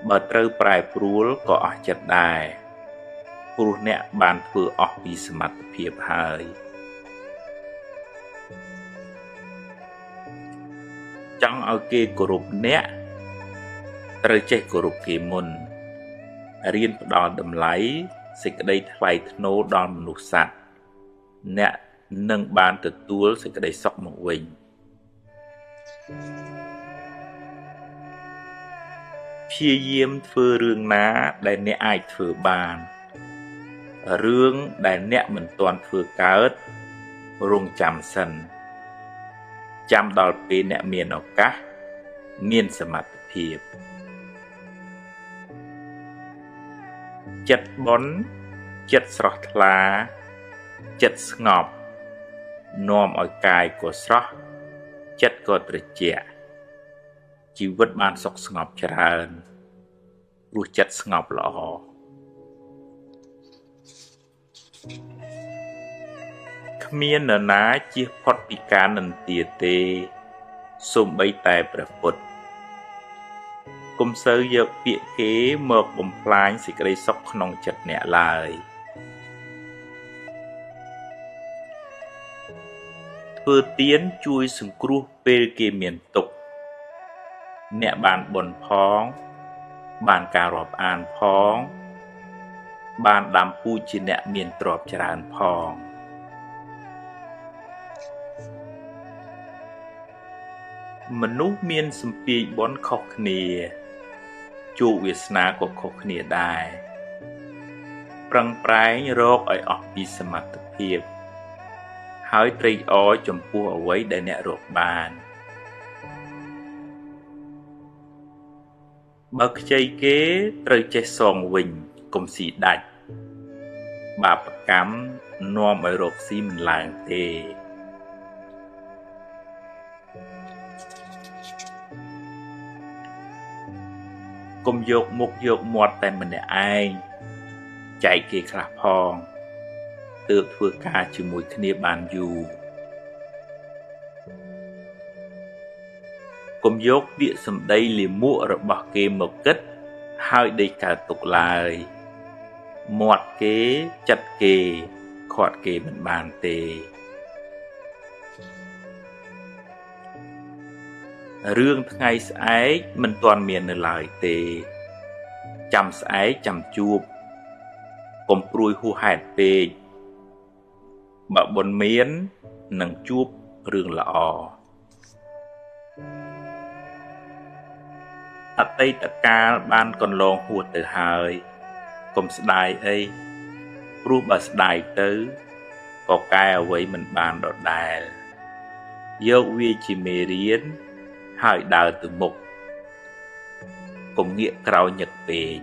បើត្រូវប្រែប្រួលក៏អស់ចិត្តដែរព្រោះអ្នកបានធ្វើអស់ពីសមត្ថភាពហើយចង់ឲ្យគេគោរពអ្នកត្រូវចេះគោរពគេមុនរៀនផ្ដល់តម្លៃសេចក្តីថ្លៃថ្នូរដល់មនុស្សសត្វអ្នកនឹងបានទទួលសេចក្តីសុខមកវិញព្យាយាមធ្វើរឿងណាដែលអ្នកអាចធ្វើបានរឿងដែលអ្នកមិនទាន់ធ្វើកើតរងចាំសិនចាំដល់ពេលអ្នកមានឱកាសមានសមត្ថភាពចិត្តបុណ្យចិត្តស្រស់ថ្លាចិត្តស្ងប់នាំឲ្យកាយក៏ស្រស់ចិត្តក៏ត្រជាក់ជីវិតបានសុខស្ងប់ច្រើនព្រោះចិត្តស្ងប់ល្អគ្មាននរណាជៀសផុតពីការនិន្ទាទេសូម្បីតែព្រះពុទ្ធកុំសូវយកពាក្យគេមកបំផ្លាញសេចក្តីសុខក្នុងចិត្តអ្នកឡើយធ្វើទានជួយសង្គ្រោះពេលគេមានទុក្ខអ្នកបានបុណ្យផងបានការរាប់អានផងបានដាំពូជជាអ្នកមានទ្រព្យច្រើនផងមនុស្សមានសម្ពាយបុណ្យខុសគ្នាជោគវាសនាក៏ខុសគ្នាដែរប្រឹងប្រែងរកឲ្យអស់ពីសមត្ថភាពហើយត្រេកអរចំពោះអ្វីដែលអ្នករកបានបើខ្ចីគេត្រូវចេះសងវិញកុំស៊ីដាច់បាបកម្មនាំឲ្យរកស៊ីមិនឡើងទេកុំយកមុខយកមាត់តែម្នាក់ឯងចែកគេខ្លះផងទើបធ្វើការជាមួយគ្នាបានយូរ កុំយកពាក្យសម្ដីលាមករបស់គេមកគិតហើយដេកកើតទុកឡើយមាត់គេចិត្តគេខាត់គេមិនបានទេរឿងថ្ងៃស្អែកមិនទាន់មាននៅឡើយទេចាំស្អែកចាំជួបកុំព្រួយហួសហេតុពេកបើបុណ្យមាននឹងជួបរឿងល្អអតីតកាលបានកន្លងហួសទៅហើយកុំស្ដាយអីព្រោះបើស្ដាយទៅក៏កែអ្វីមិនបានដដែលយកវាជាមេរៀនហើយដើរទៅមុខកុំងាកក្រោយញឹកពេក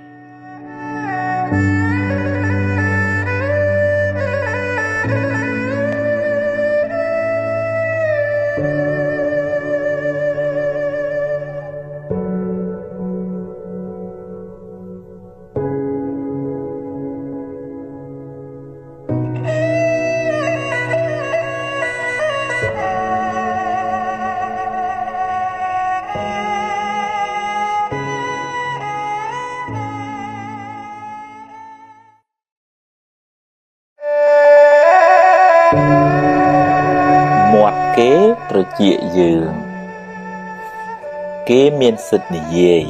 មាត់គេត្រចៀកយើងគេមានសិទ្ធិនិយាយ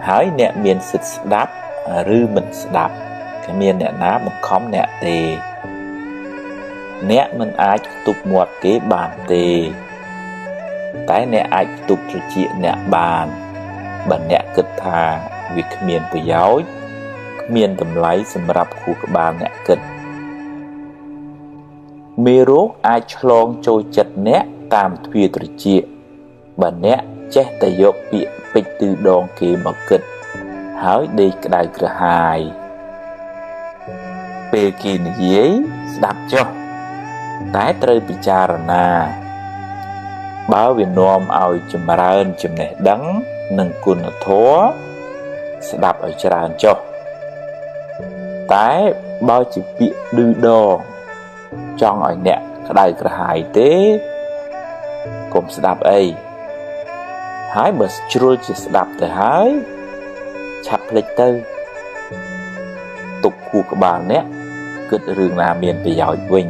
ហើយអ្នកមានសិទ្ធិស្ដាប់ឬមិនស្ដាប់គ្មានអ្នកណាបង្ខំអ្នកទេអ្នកមិនអាចខ្ទប់មាត់គេបានទេតែអ្នកអាចខ្ទប់ត្រចៀកអ្នកបានបើអ្នកគិតថាវាគ្មានប្រយោជន៍គ្មានតម្លៃសម្រាប់ខួរក្បាលអ្នកគិតមេរោគអាចឆ្លងចូលចិត្តអ្នកតាមទ្វារត្រចៀកបើអ្នកចេះតែយកពាក្យពេចន៍ទឺដងគេមកគិតហើយដេកក្តៅក្រហាយពេលគេនិយាយស្ដាប់ចុះតែត្រូវពិចារណាបើវានាំឲ្យចម្រើនចំណេះដឹងនិងគុណធម៌ស្ដាប់ឲ្យច្រើនចុះតែបើជាពាក្យឌឺដងចង់ឲ្យអ្នកក្តៅក្រហាយទេកុំស្ដាប់អីហើយបើជ្រុលជាស្ដាប់ទៅហើយឆាប់ភ្លេចទៅទុកខួរក្បាលអ្នកគិតរឿងណាមានប្រយោជន៍វិញ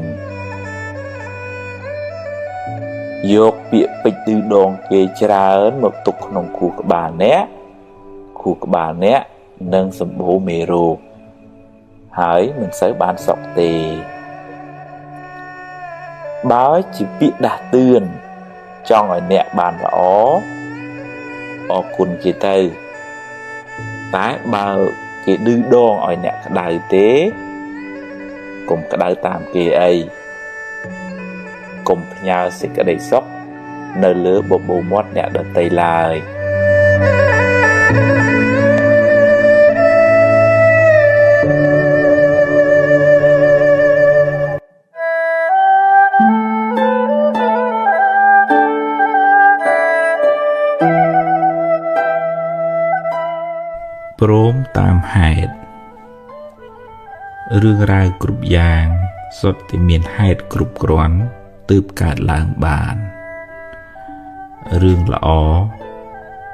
យកពាក្យពេចន៍ឌឺដងគេច្រើនមកទុកក្នុងខួរក្បាលអ្នកខួរក្បាលអ្នកនឹងសម្បូរមេរោគហើយមិនសូវបានសុខទេបើជាពាក្យដាស់តឿនចង់ឲ្យអ្នកបានល្អអរគុណគេទៅតែបើគេឌឺដងឲ្យអ្នកក្តៅទេកុំក្តៅតាមគេអីកុំផ្ញើសេចក្តីសុខនៅលើបបូរមាត់អ្នកដទៃឡើយព្រមតាមហេតុរឿងរ៉ាវគ្រប់យ៉ាងសុទ្ធតែមានហេតុគ្រប់គ្រាន់ទើបកើតឡើងបានរឿងល្អ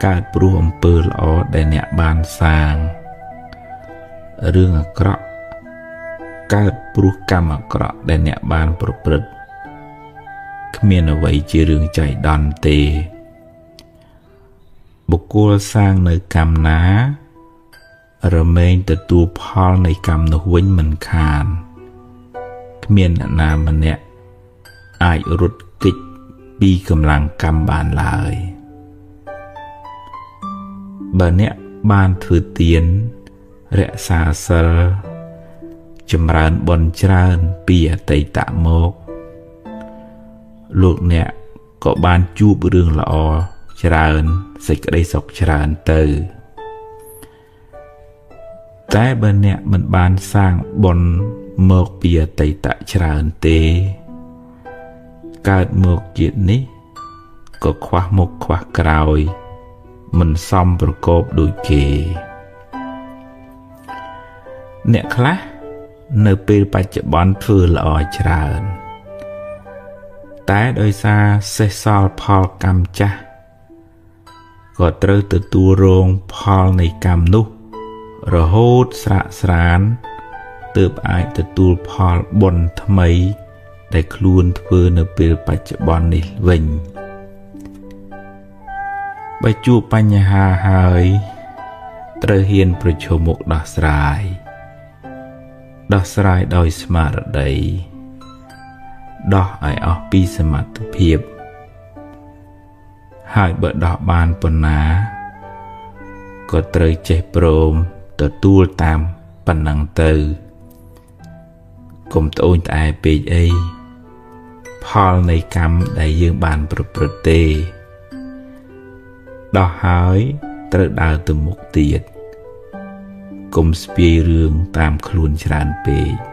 កើតព្រោះអំពើល្អដែលអ្នកបានសាងរឿងអាក្រក់កើតព្រោះកម្មអាក្រក់ដែលអ្នកបានប្រព្រឹត្តគ្មានអ្វីជារឿងចៃដន្យទេបុគ្គលសាងនៅកម្មណារមែងទទួលផលនៃកម្មនោះវិញមិនខានគ្មានអ្នកណាម្នាក់អាចរត់គេចពីកម្លាំងកម្មបានឡើយបើអ្នកបានធ្វើទានរក្សាសិលចម្រើនបុណ្យច្រើនពីអតីតមកលោកអ្នកក៏បានជួបរឿងល្អច្រើនសេចក្តីសុខច្រើនទៅតែបើអ្នកមិនបានសាងបុណ្យមកពីអតីតច្រើនទេកើតមកជាតិនេះក៏ខ្វះមុខខ្វះក្រោយមិនសមប្រកបដូចគេអ្នកខ្លះនៅពេលបច្ចុប្បន្នធ្វើល្អច្រើនតែដោយសារសេះសល់ផលកម្មចាស់ ក៏ត្រូវទទួលរងផលនៃកម្មនោះរហូតស្រាកស្រានទើបអាចទទួលផលបុណ្យថ្មីដែលខ្លួនធ្វើនៅពេលបច្ចុប្បន្ននេះវិញបើជួបបញ្ហាហើយត្រូវហ៊ានប្រឈមមុខដោះស្រាយដោះស្រាយដោយស្មារតីដោះឲ្យអស់ពីសមត្ថភាពហើយបើដោះបានប៉ុណ្ណាក៏ត្រូវចេះព្រមទទួលតាមប៉ុណ្ណឹងទៅកុំត្អូញត្អែពេកអីផលនៃកម្មដែលយើងបានប្រព្រឹត្តទេដោះហើយត្រូវដើរទៅមុខទៀតកុំស្ពាយរឿងតាមខ្លួនច្រើនពេក